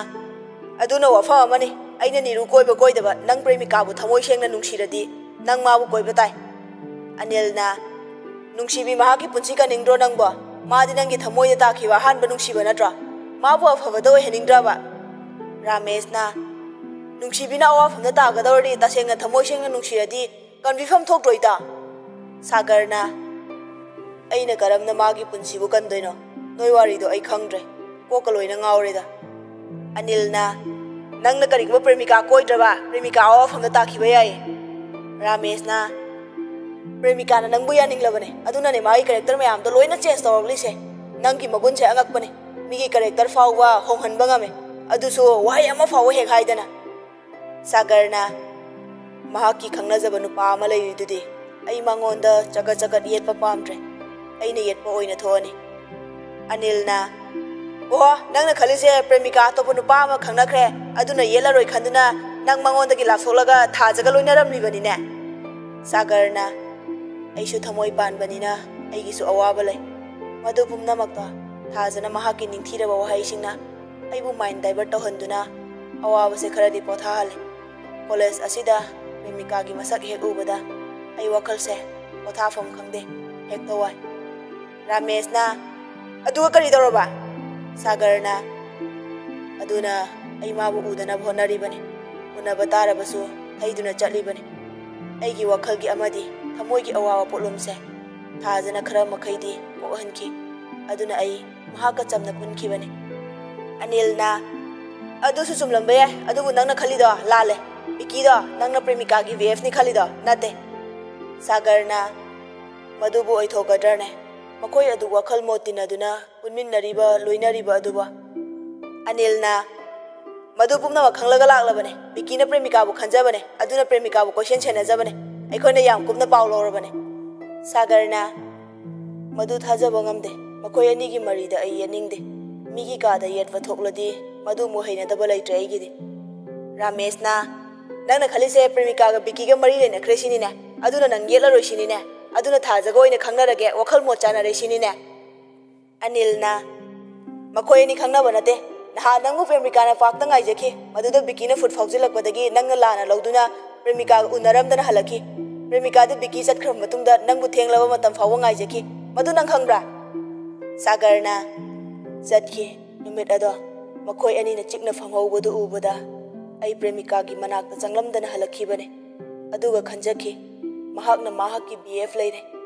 "ꯑꯗꯨꯅ ꯋꯥꯐꯝ ꯑꯃꯅꯤ꯫ ꯑꯩꯅ ꯅꯤꯔꯨ ꯀꯣꯏꯕ ꯀꯣꯏꯗꯕ, ꯅꯪ ꯄ꯭ꯔꯦꯃꯤꯀꯥꯕꯨ ꯊꯃꯣꯏ ꯁꯦꯡꯅ ꯅꯨꯡꯁꯤꯔꯗꯤ ꯅꯪ ꯃꯥꯕꯨ ꯀꯣꯏꯕ ꯇꯥꯏ꯫" ꯑꯅꯤꯜꯅ, "ꯅꯨꯡꯁꯤꯕꯤ ꯃꯍꯥꯛꯀꯤ ꯄꯨꯟꯁꯤ ꯀꯟꯅꯤꯡꯗ꯭ꯔꯣ ꯅꯪꯕꯣ? ꯃꯥꯗꯤ ꯅꯪꯒꯤ ꯊꯃꯣꯏꯗ ꯇꯥꯈꯤꯕ ꯑꯍꯥꯟꯕ ꯅꯨꯡꯁꯤꯕ ꯅꯠꯇ꯭ꯔꯣ? ꯃꯥꯕꯨ ꯑꯐꯕꯗ ꯑꯣꯏꯍꯟꯅꯤꯡꯗ꯭ꯔꯕ?" ꯔꯥꯃꯦꯁꯅ, "ꯅꯨꯡꯁꯤꯕꯤꯅ ꯑꯋꯥꯐꯝꯗ ꯇꯥꯒꯗꯧꯔꯗꯤ ꯇꯁꯦꯡꯅ ꯊꯃꯣꯏ ꯁꯦꯡꯅ ꯅꯨꯡꯁꯤꯔꯗꯤ ꯀꯟꯕꯤꯐꯝ ꯊꯣꯛꯇ꯭ꯔꯣ ꯏꯇꯥ?" ꯁꯥꯒꯔꯅ, "ꯑꯩꯅ ꯀꯔꯝꯅ ꯃꯥꯒꯤ ꯄꯨꯟꯁꯤꯕꯨ ꯀꯟꯗꯣꯏꯅꯣ? ꯅꯣꯏ ꯋꯥꯔꯤꯗꯣ ꯑꯩ ꯈꯪꯗ꯭ꯔꯦ꯫ ꯀꯣꯛꯀ ꯂꯣꯏꯅ ꯉꯥꯎꯔꯦꯗ꯫" ꯑꯅꯤꯜꯅ, "ꯅꯪꯅ ꯀꯔꯤꯒꯨꯝꯕ ꯄ꯭ꯔꯦꯃꯤꯀꯥ ꯀꯣꯏꯗ꯭ꯔꯕ, ꯄ꯭ꯔꯦꯃꯤꯀꯥ ꯑꯋꯥꯐꯝꯗ ꯇꯥꯈꯤꯕ ꯌꯥꯏꯌꯦ꯫" ꯔꯥꯃꯦꯁꯅ, "ꯄ꯭ꯔꯦꯃꯤꯀꯥꯅ ꯅꯪꯕꯨ ꯌꯥꯅꯤꯡꯂꯕꯅꯦ, ꯑꯗꯨꯅꯅꯦ ꯃꯥꯒꯤ ꯀꯦꯔꯦꯛꯇꯔ ꯃꯌꯥꯝꯗꯣ ꯂꯣꯏꯅ ꯆꯦꯟꯖ ꯇꯧꯔꯛꯂꯤꯁꯦ꯫ ꯅꯪꯒꯤ ꯃꯒꯨꯟꯁꯦ ꯑꯉꯛꯄꯅꯦ, ꯃꯤꯒꯤ ꯀꯦꯔꯦꯛꯇꯔ ꯐꯥꯎꯕ ꯍꯣꯡꯍꯟꯕ ꯉꯝꯃꯦ, ꯑꯗꯨꯁꯨ ꯋꯥꯍꯩ ꯑꯃ ꯐꯥꯎꯕ ꯍꯦꯛ ꯍꯥꯏꯗꯅ꯫" ꯁꯥꯒꯔꯅ, "ꯃꯍꯥꯛꯀꯤ ꯈꯪꯅꯖꯕ ꯅꯨꯄꯥ ꯑꯃ ꯂꯩꯔꯤꯗꯨꯗꯤ, ꯑꯩ ꯃꯉꯣꯟꯗ ꯆꯒꯠ ꯆꯒꯠ ꯌꯦꯠꯄ ꯄꯥꯝꯗ꯭ꯔꯦ, ꯑꯩꯅ ꯌꯦꯠꯄ ꯑꯣꯏꯅ ꯊꯣꯛꯑꯅꯤ꯫" ꯑꯅꯤꯜꯅ, "ꯑꯣꯍꯣ, ꯅꯪꯅ ꯈꯜꯂꯤꯁꯦ ꯄ꯭ꯔꯦꯃꯤꯀꯥ ꯑꯇꯣꯞꯄ ꯅꯨꯄꯥ ꯑꯃ ꯈꯪꯅꯈ꯭ꯔꯦ, ꯑꯗꯨꯅ ꯌꯦꯠꯂꯔꯣꯏ ꯈꯟꯗꯨꯅ ꯅꯪ ꯃꯉꯣꯟꯗꯒꯤ ꯂꯥꯞꯊꯣꯛꯂꯒ ꯊꯥꯖꯒ ꯂꯣꯏꯅꯔꯝꯂꯤꯕꯅꯤꯅꯦ?" ꯁꯥꯒꯔꯅ, "ꯑꯩꯁꯨ ꯊꯃꯣꯏ ꯄꯥꯟꯕꯅꯤꯅ ꯑꯩꯒꯤꯁꯨ ꯑꯋꯥꯕ ꯂꯩ꯫ ꯃꯗꯨ ꯄꯨꯝꯅꯃꯛꯇꯣ ꯊꯥꯖꯅ ꯃꯍꯥꯛꯀꯤ ꯅꯤꯡꯊꯤꯔꯕ ꯋꯥꯍꯩꯁꯤꯡꯅ ꯑꯩꯕꯨ ꯃꯥꯏꯟ ꯗꯥꯏꯚꯔꯠ ꯇꯧꯍꯟꯗꯨꯅ ꯑꯋꯥꯕꯁꯦ ꯈꯔꯗꯤ ꯄꯣꯊꯥꯍꯜꯂꯦ꯫ ꯀꯣꯂꯦꯖ ꯑꯁꯤꯗ ꯄ꯭ꯔꯦꯃꯤꯀꯥꯒꯤ ꯃꯁꯛ ꯍꯦꯛ ꯎꯕꯗ ꯑꯩ ꯋꯥꯈꯜꯁꯦ ꯄꯣꯊꯥꯐꯝ ꯈꯪꯗꯦ, ꯍꯦꯛꯇ ꯋꯥꯏ꯫" ꯔꯥꯃꯦꯁꯅ, "ꯑꯗꯨꯒ ꯀꯔꯤ ꯇꯧꯔꯕ?" ꯁꯥꯒꯔꯅ, "ꯑꯗꯨꯅ ꯑꯩ ꯃꯥꯕꯨ ꯎꯗꯅꯕ ꯍꯣꯠꯅꯔꯤꯕꯅꯤ꯫ ꯎꯅꯕ ꯇꯥꯔꯕꯁꯨ ꯊꯩꯗꯨꯅ ꯆꯠꯂꯤꯕꯅꯤ꯫ ꯑꯩꯒꯤ ꯋꯥꯈꯜꯒꯤ ꯑꯃꯗꯤ ꯊꯃꯣꯏꯒꯤ ꯑꯋꯥꯕ ꯄꯣꯠꯂꯨꯝꯁꯦ ꯊꯥꯖꯅ ꯈꯔ ꯃꯈꯩꯗꯤ ꯀꯣꯛꯍꯟꯈꯤ꯫ ꯑꯗꯨꯅ ꯑꯩ ꯃꯍꯥꯛꯀ ꯆꯝꯅ ꯄꯨꯟꯈꯤꯕꯅꯤ꯫" ꯑꯅꯤꯜꯅ, ꯑꯗꯨꯁꯨ ꯆꯨꯝꯂꯝꯕ ꯌꯥꯏ, ꯑꯗꯨꯕꯨ ꯅꯪꯅ ꯈꯜꯂꯤꯗꯣ ꯂꯥꯜꯂꯦ꯫ ꯕꯤꯀꯤꯗꯣ ꯅꯪꯅ ꯄ꯭ꯔꯦꯃꯤꯀꯥꯒꯤ ꯕꯤ ꯑꯦꯐꯅꯤ ꯈꯜꯂꯤꯗꯣ ꯅꯠꯇꯦ꯫ ꯁꯥꯒꯔꯅ, ꯃꯗꯨꯕꯨ ꯑꯣꯏꯊꯣꯛꯀꯗ꯭ꯔꯅꯦ? ꯃꯈꯣꯏ ꯑꯗꯨ ꯋꯥꯈꯜ ꯃꯣꯠ ꯇꯤꯟꯅꯗꯨꯅ ꯄꯨꯟꯃꯤꯟꯅꯔꯤꯕ, ꯂꯣꯏꯅꯔꯤꯕ ꯑꯗꯨꯕꯨ꯫ ꯑꯅꯤꯜꯅ, ꯃꯗꯨ ꯄꯨꯝꯅꯃꯛ ꯈꯪꯂꯒ ꯂꯥꯛꯂꯕꯅꯦ꯫ ꯕꯤꯀꯤꯅ ꯄ꯭ꯔꯦꯃꯤꯀꯥꯕꯨ ꯈꯟꯖꯕꯅꯦ, ꯑꯗꯨꯅ ꯄ꯭ꯔꯦꯃꯤꯀꯥꯕꯨ ꯀꯣꯏꯁꯦꯟ ꯁꯦꯟꯅꯖꯕꯅꯦ꯫ ꯑꯩꯈꯣꯏꯅ ꯌꯥꯝ ꯀꯨꯞꯅ ꯄꯥꯎ ꯂꯧꯔꯕꯅꯦ꯫ ꯁꯥꯒꯔꯅ, ꯃꯗꯨ ꯊꯥꯖꯕ ꯉꯝꯗꯦ꯫ ꯃꯈꯣꯏ ꯑꯅꯤꯒꯤ ꯃꯔꯤꯗ ꯑꯩ ꯌꯦꯠꯅꯤꯡꯗꯦ꯫ ꯃꯤꯒꯤ ꯀꯥꯗ ꯌꯦꯠꯄ ꯊꯣꯛꯂꯗꯤ ꯃꯗꯨ ꯑꯃꯨꯛ ꯍꯩꯅꯗꯕ ꯂꯩꯇ꯭ꯔꯦ ꯑꯩꯒꯤꯗꯤ꯫ ꯔꯥꯃꯦꯁꯅ, ꯅꯪꯅ ꯈꯜꯂꯤꯁꯦ ꯄ꯭ꯔꯦꯃꯤꯀꯥꯒ ꯕꯤꯀꯤꯒ ꯃꯔꯤ ꯂꯩꯅꯈ꯭ꯔꯦ ꯁꯤꯅꯤꯅꯦ? ꯑꯗꯨꯅ ꯅꯪ ꯌꯦꯠꯂꯔꯣꯏ ꯁꯤꯅꯤꯅꯦ? ꯑꯗꯨꯅ ꯊꯥꯖꯒ ꯑꯣꯏꯅ ꯈꯪꯅꯔꯒꯦ, ꯋꯥꯈꯜ ꯃꯣꯠ ꯆꯥꯅꯔꯦ ꯁꯤꯅꯤꯅꯦ? ꯑꯅꯤꯜꯅ, ꯃꯈꯣꯏ ꯑꯅꯤ ꯈꯪꯅꯕ ꯅꯠꯇꯦ꯫ ꯅꯍꯥꯟ ꯅꯪꯕꯨ ꯄ꯭ꯔꯦꯃꯤꯀꯥꯅ ꯄꯥꯔꯛꯇ ꯉꯥꯏꯖꯈꯤ꯫ ꯃꯗꯨꯗ ꯕꯤꯀꯤꯅ ꯐꯨꯠ ꯐꯥꯎꯖꯤꯜꯂꯛꯄꯗꯒꯤ ꯅꯪꯅ ꯂꯥꯟꯅ ꯂꯧꯗꯨꯅ ꯄ꯭ꯔꯦꯃꯤꯀꯥꯒ ꯎꯅꯔꯝꯗꯅ ꯍꯜꯂꯛꯈꯤ꯫ ꯄ꯭ꯔꯦꯃꯤꯀꯥꯗꯨ ꯕꯤꯀꯤ ꯆꯠꯈ꯭ꯔꯕ ꯃꯇꯨꯡꯗ ꯅꯪꯕꯨ ꯊꯦꯡꯂꯕ ꯃꯇꯝ ꯐꯥꯎꯕ ꯉꯥꯏꯖꯈꯤ꯫ ꯃꯗꯨ ꯅꯪ ꯈꯪꯕ꯭ꯔꯥ? ꯁꯥꯒꯔꯅ, ꯆꯠꯈꯤ꯫ ꯅꯨꯃꯤꯠ ꯑꯗꯣ ꯃꯈꯣꯏ ꯑꯅꯤꯅ ꯆꯤꯛꯅ ꯐꯝꯍꯧꯕꯗꯨ ꯎꯕꯗ ꯑꯩ ꯄ꯭ꯔꯦꯃꯤꯀꯥꯒꯤ ꯃꯅꯥꯛꯇ ꯆꯪꯂꯝꯗꯅ ꯍꯜꯂꯛꯈꯤꯕꯅꯤ꯫ ꯑꯗꯨꯒ ꯈꯟꯖꯈꯤ, ꯃꯍꯥꯛꯅ ꯃꯍꯥꯛꯀꯤ ꯕꯤ ꯑꯦꯐ ꯂꯩꯔꯦ,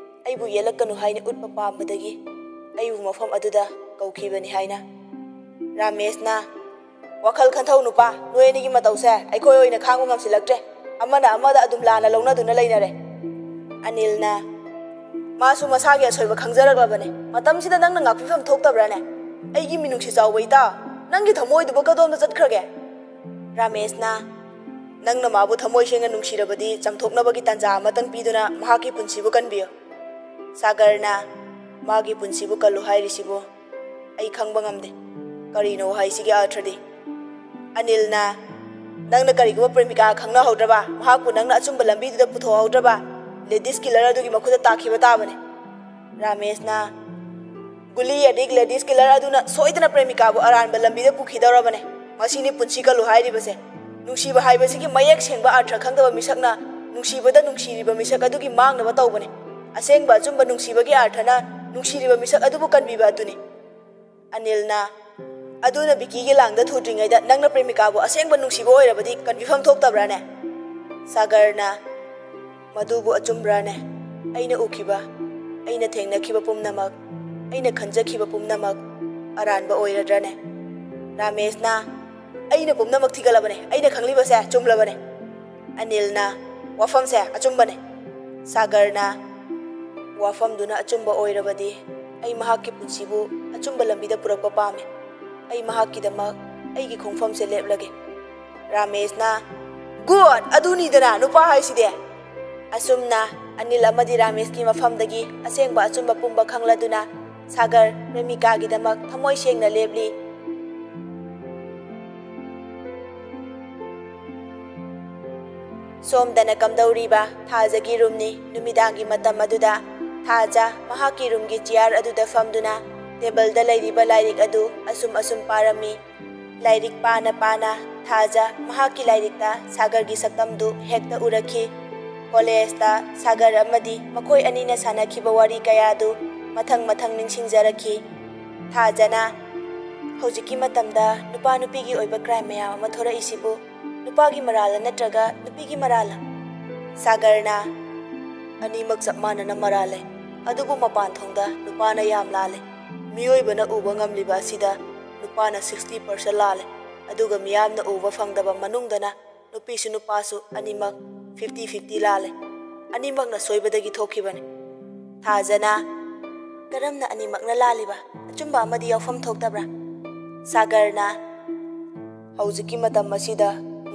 ꯑꯩꯕꯨ ꯌꯦꯠꯂꯛꯀꯅꯨ ꯍꯥꯏꯅ ꯎꯠꯄ ꯄꯥꯝꯕꯗꯒꯤ ꯑꯩꯕꯨ ꯃꯐꯝ ꯑꯗꯨꯗ ꯀꯧꯈꯤꯕꯅꯤ ꯍꯥꯏꯅ꯫ ꯔꯥꯃꯦꯁꯅ, ꯋꯥꯈꯜ ꯈꯟꯊꯧ ꯅꯨꯄꯥ, ꯅꯣꯏ ꯑꯅꯤꯒꯤ ꯃꯇꯧꯁꯦ ꯑꯩꯈꯣꯏ ꯑꯣꯏꯅ ꯈꯥꯡꯕ ꯉꯝꯁꯤꯜꯂꯛꯇ꯭ꯔꯦ꯫ ꯑꯃꯅ ꯑꯃꯗ ꯑꯗꯨꯝ ꯂꯥꯟꯅ ꯂꯧꯅꯗꯨꯅ ꯂꯩꯅꯔꯦ꯫ ꯑꯅꯤꯜꯅ, ꯃꯥꯁꯨ ꯃꯁꯥꯒꯤ ꯑꯁꯣꯏꯕ ꯈꯪꯖꯔꯛꯂꯕꯅꯦ꯫ ꯃꯇꯝꯁꯤꯗ ꯅꯪꯅ ꯉꯥꯛꯄꯤꯐꯝ ꯊꯣꯛꯇꯕ꯭ꯔꯥꯅꯦ? ꯑꯩꯒꯤ ꯃꯤꯅꯨꯡꯁꯤ ꯆꯥꯎꯕ ꯏꯇꯥ, ꯅꯪꯒꯤ ꯊꯃꯣꯏꯗꯨꯕꯨ ꯀꯗꯣꯝꯗ ꯆꯠꯈ꯭ꯔꯒꯦ? ꯔꯥꯃꯦꯁꯅ, ꯅꯪꯅ ꯃꯥꯕꯨ ꯊꯃꯣꯏ ꯁꯦꯡꯅ ꯅꯨꯡꯁꯤꯔꯕꯗꯤ ꯆꯥꯝꯊꯣꯛꯅꯕꯒꯤ ꯇꯥꯟꯖꯥ ꯑꯃꯇꯪ ꯄꯤꯗꯨꯅ ꯃꯍꯥꯛꯀꯤ ꯄꯨꯟꯁꯤꯕꯨ ꯀꯟꯕꯤꯌꯨ꯫ ꯁꯥꯒꯔꯅ, ꯃꯥꯒꯤ ꯄꯨꯟꯁꯤꯕꯨ ꯀꯜꯂꯨ ꯍꯥꯏꯔꯤꯁꯤꯕꯨ ꯑꯩ ꯈꯪꯕ ꯉꯝꯗꯦ꯫ ꯀꯔꯤꯅꯣ ꯍꯥꯏꯁꯤꯒꯤ ꯑꯔꯊꯗꯤ? ꯑꯅꯤꯜꯅ, ꯅꯪꯅ ꯀꯔꯤꯒꯨꯝꯕ ꯄ꯭ꯔꯦꯃꯤꯀꯥ ꯈꯪꯅꯍꯧꯗ꯭ꯔꯕ, ꯃꯍꯥꯛꯄꯨ ꯅꯪꯅ ꯑꯆꯨꯝꯕ ꯂꯝꯕꯤꯗꯨꯗ ꯄꯨꯊꯣꯛꯍꯧꯗ꯭ꯔꯕ, ꯂꯦꯗꯤꯁ ꯀꯤꯂꯔ ꯑꯗꯨꯒꯤ ꯃꯈꯨꯠꯇ ꯇꯥꯈꯤꯕ ꯇꯥꯕꯅꯤ꯫ ꯔꯥꯃꯦꯁꯅ, ꯒꯨꯂꯤ ꯑꯦꯗꯤꯛ ꯂꯦꯗꯤꯁ ꯀꯤꯂꯔ ꯑꯗꯨꯅ ꯁꯣꯏꯗꯅ ꯄ꯭ꯔꯦꯃꯤꯀꯥꯕꯨ ꯑꯔꯥꯟꯕ ꯂꯝꯕꯤꯗ ꯄꯨꯈꯤꯗꯧꯔꯕꯅꯦ꯫ ꯃꯁꯤꯅꯤ ꯄꯨꯟꯁꯤ ꯀꯜꯂꯨ ꯍꯥꯏꯔꯤꯕꯁꯦ꯫ ꯅꯨꯡꯁꯤꯕ ꯍꯥꯏꯕꯁꯤꯒꯤ ꯃꯌꯦꯛ ꯁꯦꯡꯕ ꯑꯔꯊ ꯈꯪꯗꯕ ꯃꯤꯁꯛꯅ ꯅꯨꯡꯁꯤꯕꯗ ꯅꯨꯡꯁꯤꯔꯤꯕ ꯃꯤꯁꯛ ꯑꯗꯨꯒꯤ ꯃꯥꯡꯅꯕ ꯇꯧꯕꯅꯦ꯫ ꯑꯁꯦꯡꯕ ꯑꯆꯨꯝꯕ ꯅꯨꯡꯁꯤꯕꯒꯤ ꯑꯔꯊꯅ ꯅꯨꯡꯁꯤꯔꯤꯕ ꯃꯤꯁꯛ ꯑꯗꯨꯕꯨ ꯀꯟꯕꯤꯕ ꯑꯗꯨꯅꯤ꯫ ꯑꯅꯤꯜꯅ, ꯑꯗꯨꯅ ꯕꯤꯀꯤꯒꯤ ꯂꯥꯡꯗ ꯊꯨꯗ꯭ꯔꯤꯉꯩꯗ ꯅꯪꯅ ꯄ꯭ꯔꯦꯃꯤꯀꯥꯕꯨ ꯑꯁꯦꯡꯕ ꯅꯨꯡꯁꯤꯕ ꯑꯣꯏꯔꯕꯗꯤ ꯀꯟꯕꯤꯐꯝ ꯊꯣꯛꯇꯕ꯭ꯔꯥꯅꯦ? ꯁꯥꯒꯔꯅ, ꯃꯗꯨꯕꯨ ꯑꯆꯨꯝꯕ꯭ꯔꯥꯅꯦ? ꯑꯩꯅ ꯎꯈꯤꯕ, ꯑꯩꯅ ꯊꯦꯡꯅꯈꯤꯕ ꯄꯨꯝꯅꯃꯛ, ꯑꯩꯅ ꯈꯟꯖꯈꯤꯕ ꯄꯨꯝꯅꯃꯛ ꯑꯔꯥꯟꯕ ꯑꯣꯏꯔꯗ꯭ꯔꯥꯅꯦ? ꯔꯥꯃꯦꯁꯅ, ꯑꯩꯅ ꯄꯨꯝꯅꯃꯛ ꯊꯤꯒꯠꯂꯕꯅꯦ꯫ ꯑꯩꯅ ꯈꯪꯂꯤꯕꯁꯦ ꯆꯨꯝꯂꯕꯅꯦ꯫ ꯑꯅꯤꯜꯅ, "ꯋꯥꯐꯝꯁꯦ ꯑꯆꯨꯝꯕꯅꯦ꯫" ꯁꯥꯒꯔꯅ, "ꯋꯥꯐꯝꯗꯨꯅ ꯑꯆꯨꯝꯕ ꯑꯣꯏꯔꯕꯗꯤ ꯑꯩ ꯃꯍꯥꯛꯀꯤ ꯄꯨꯟꯁꯤꯕꯨ ꯑꯆꯨꯝꯕ ꯂꯝꯕꯤꯗ ꯄꯨꯔꯛꯄ ꯄꯥꯝꯃꯤ꯫ ꯑꯩ ꯃꯍꯥꯛꯀꯤꯗꯃꯛ ꯑꯩꯒꯤ ꯈꯣꯡꯐꯝꯁꯦ ꯂꯦꯞꯂꯒꯦ꯫" ꯔꯥꯃꯦꯁꯅ, "Good! ꯑꯗꯨꯅꯤꯗꯅ ꯅꯨꯄꯥ ꯍꯥꯏꯁꯤꯗꯤ!" ꯑꯁꯨꯝꯅ ꯑꯅꯤꯜ ꯑꯃꯗꯤ ꯔꯥꯃꯦꯁꯀꯤ ꯃꯐꯝꯗꯒꯤ ꯑꯁꯦꯡꯕ ꯑꯆꯨꯝꯕ ꯄꯨꯝꯕ ꯈꯪꯂꯗꯨꯅ ꯁꯥꯒꯔ ꯄ꯭ꯔꯦꯃꯤꯀꯥꯒꯤꯗꯃꯛ ꯊꯃꯣꯏ ꯁꯦꯡꯅ ꯂꯦꯞꯂꯤ꯫ ꯁꯣꯝꯗꯅ ꯀꯝꯗꯧꯔꯤꯕ ꯊꯥꯖꯒꯤ ꯔꯨꯝꯅꯤ꯫ ꯅꯨꯃꯤꯗꯥꯡꯒꯤ ꯃꯇꯝ ꯑꯗꯨꯗ ꯊꯥꯖ ꯃꯍꯥꯛꯀꯤ ꯔꯨꯝꯒꯤ ꯆꯤꯌꯥꯔ ꯑꯗꯨꯗ ꯐꯝꯗꯨꯅ ꯇꯦꯕꯜꯗ ꯂꯩꯔꯤꯕ ꯂꯥꯏꯔꯤꯛ ꯑꯗꯨ ꯑꯁꯨꯝ ꯑꯁꯨꯝ ꯄꯥꯔꯝꯃꯤ꯫ ꯂꯥꯏꯔꯤꯛ ꯄꯥꯅ ꯄꯥꯅ ꯊꯥꯖ ꯃꯍꯥꯛꯀꯤ ꯂꯥꯏꯔꯤꯛꯇ ꯁꯥꯒꯔꯒꯤ ꯁꯛꯇꯝꯗꯨ ꯍꯦꯛꯇ ꯎꯔꯛꯈꯤ꯫ ꯀꯣꯂꯦꯖꯇ ꯁꯥꯒꯔ ꯑꯃꯗꯤ ꯃꯈꯣꯏ ꯑꯅꯤꯅ ꯁꯥꯟꯅꯈꯤꯕ ꯋꯥꯔꯤ ꯀꯌꯥꯗꯨ ꯃꯊꯪ ꯃꯊꯪ ꯅꯤꯡꯁꯤꯡꯖꯔꯛꯈꯤ꯫ ꯊꯥꯖꯅ, "ꯍꯧꯖꯤꯛꯀꯤ ꯃꯇꯝꯗ ꯅꯨꯄꯥ ꯅꯨꯄꯤꯒꯤ ꯑꯣꯏꯕ ꯀ꯭ꯔꯥꯏꯝ ꯃꯌꯥꯝ ꯑꯃ ꯊꯣꯔꯛꯏꯁꯤꯕꯨ ꯅꯨꯄꯥꯒꯤ ꯃꯔꯥꯜꯂ ꯅꯠꯇ꯭ꯔꯒ ꯅꯨꯄꯤꯒꯤ ꯃꯔꯥꯜꯂ?" ꯁꯥꯒꯔꯅ, "ꯑꯅꯤꯃꯛ ꯆꯞ ꯃꯥꯟꯅꯅ ꯃꯔꯥꯜꯂꯦ, ꯑꯗꯨꯕꯨ ꯃꯄꯥꯟ ꯊꯣꯡꯗ ꯅꯨꯄꯥꯅ ꯌꯥꯝ ꯂꯥꯜꯂꯦ꯫ ꯃꯤꯑꯣꯏꯕꯅ ꯎꯕ ꯉꯝꯂꯤꯕ ꯑꯁꯤꯗ ꯅꯨꯄꯥꯅ sixty percent ꯂꯥꯜꯂꯦ, ꯑꯗꯨꯒ ꯃꯤꯌꯥꯝꯅ ꯎꯕ ꯐꯪꯗꯕ ꯃꯅꯨꯡꯗꯅ ꯅꯨꯄꯤꯁꯨ ꯅꯨꯄꯥꯁꯨ ꯑꯅꯤꯃꯛ fifty fifty ꯂꯥꯜꯂꯦ꯫ ꯑꯅꯤꯃꯛꯅ ꯁꯣꯏꯕꯗꯒꯤ ꯊꯣꯛꯈꯤꯕꯅꯤ꯫" ꯊꯥꯖꯅ, "ꯀꯔꯝꯅ ꯑꯅꯤꯃꯛꯅ ꯂꯥꯜꯂꯤꯕ? ꯑꯆꯨꯝꯕ ꯑꯃꯗꯤ ꯌꯥꯎꯐꯝ ꯊꯣꯛꯇꯕ꯭ꯔꯥ?" ꯁꯥꯒꯔꯅ, "ꯍꯧꯖꯤꯛꯀꯤ ꯃꯇꯝ ꯑꯁꯤꯗ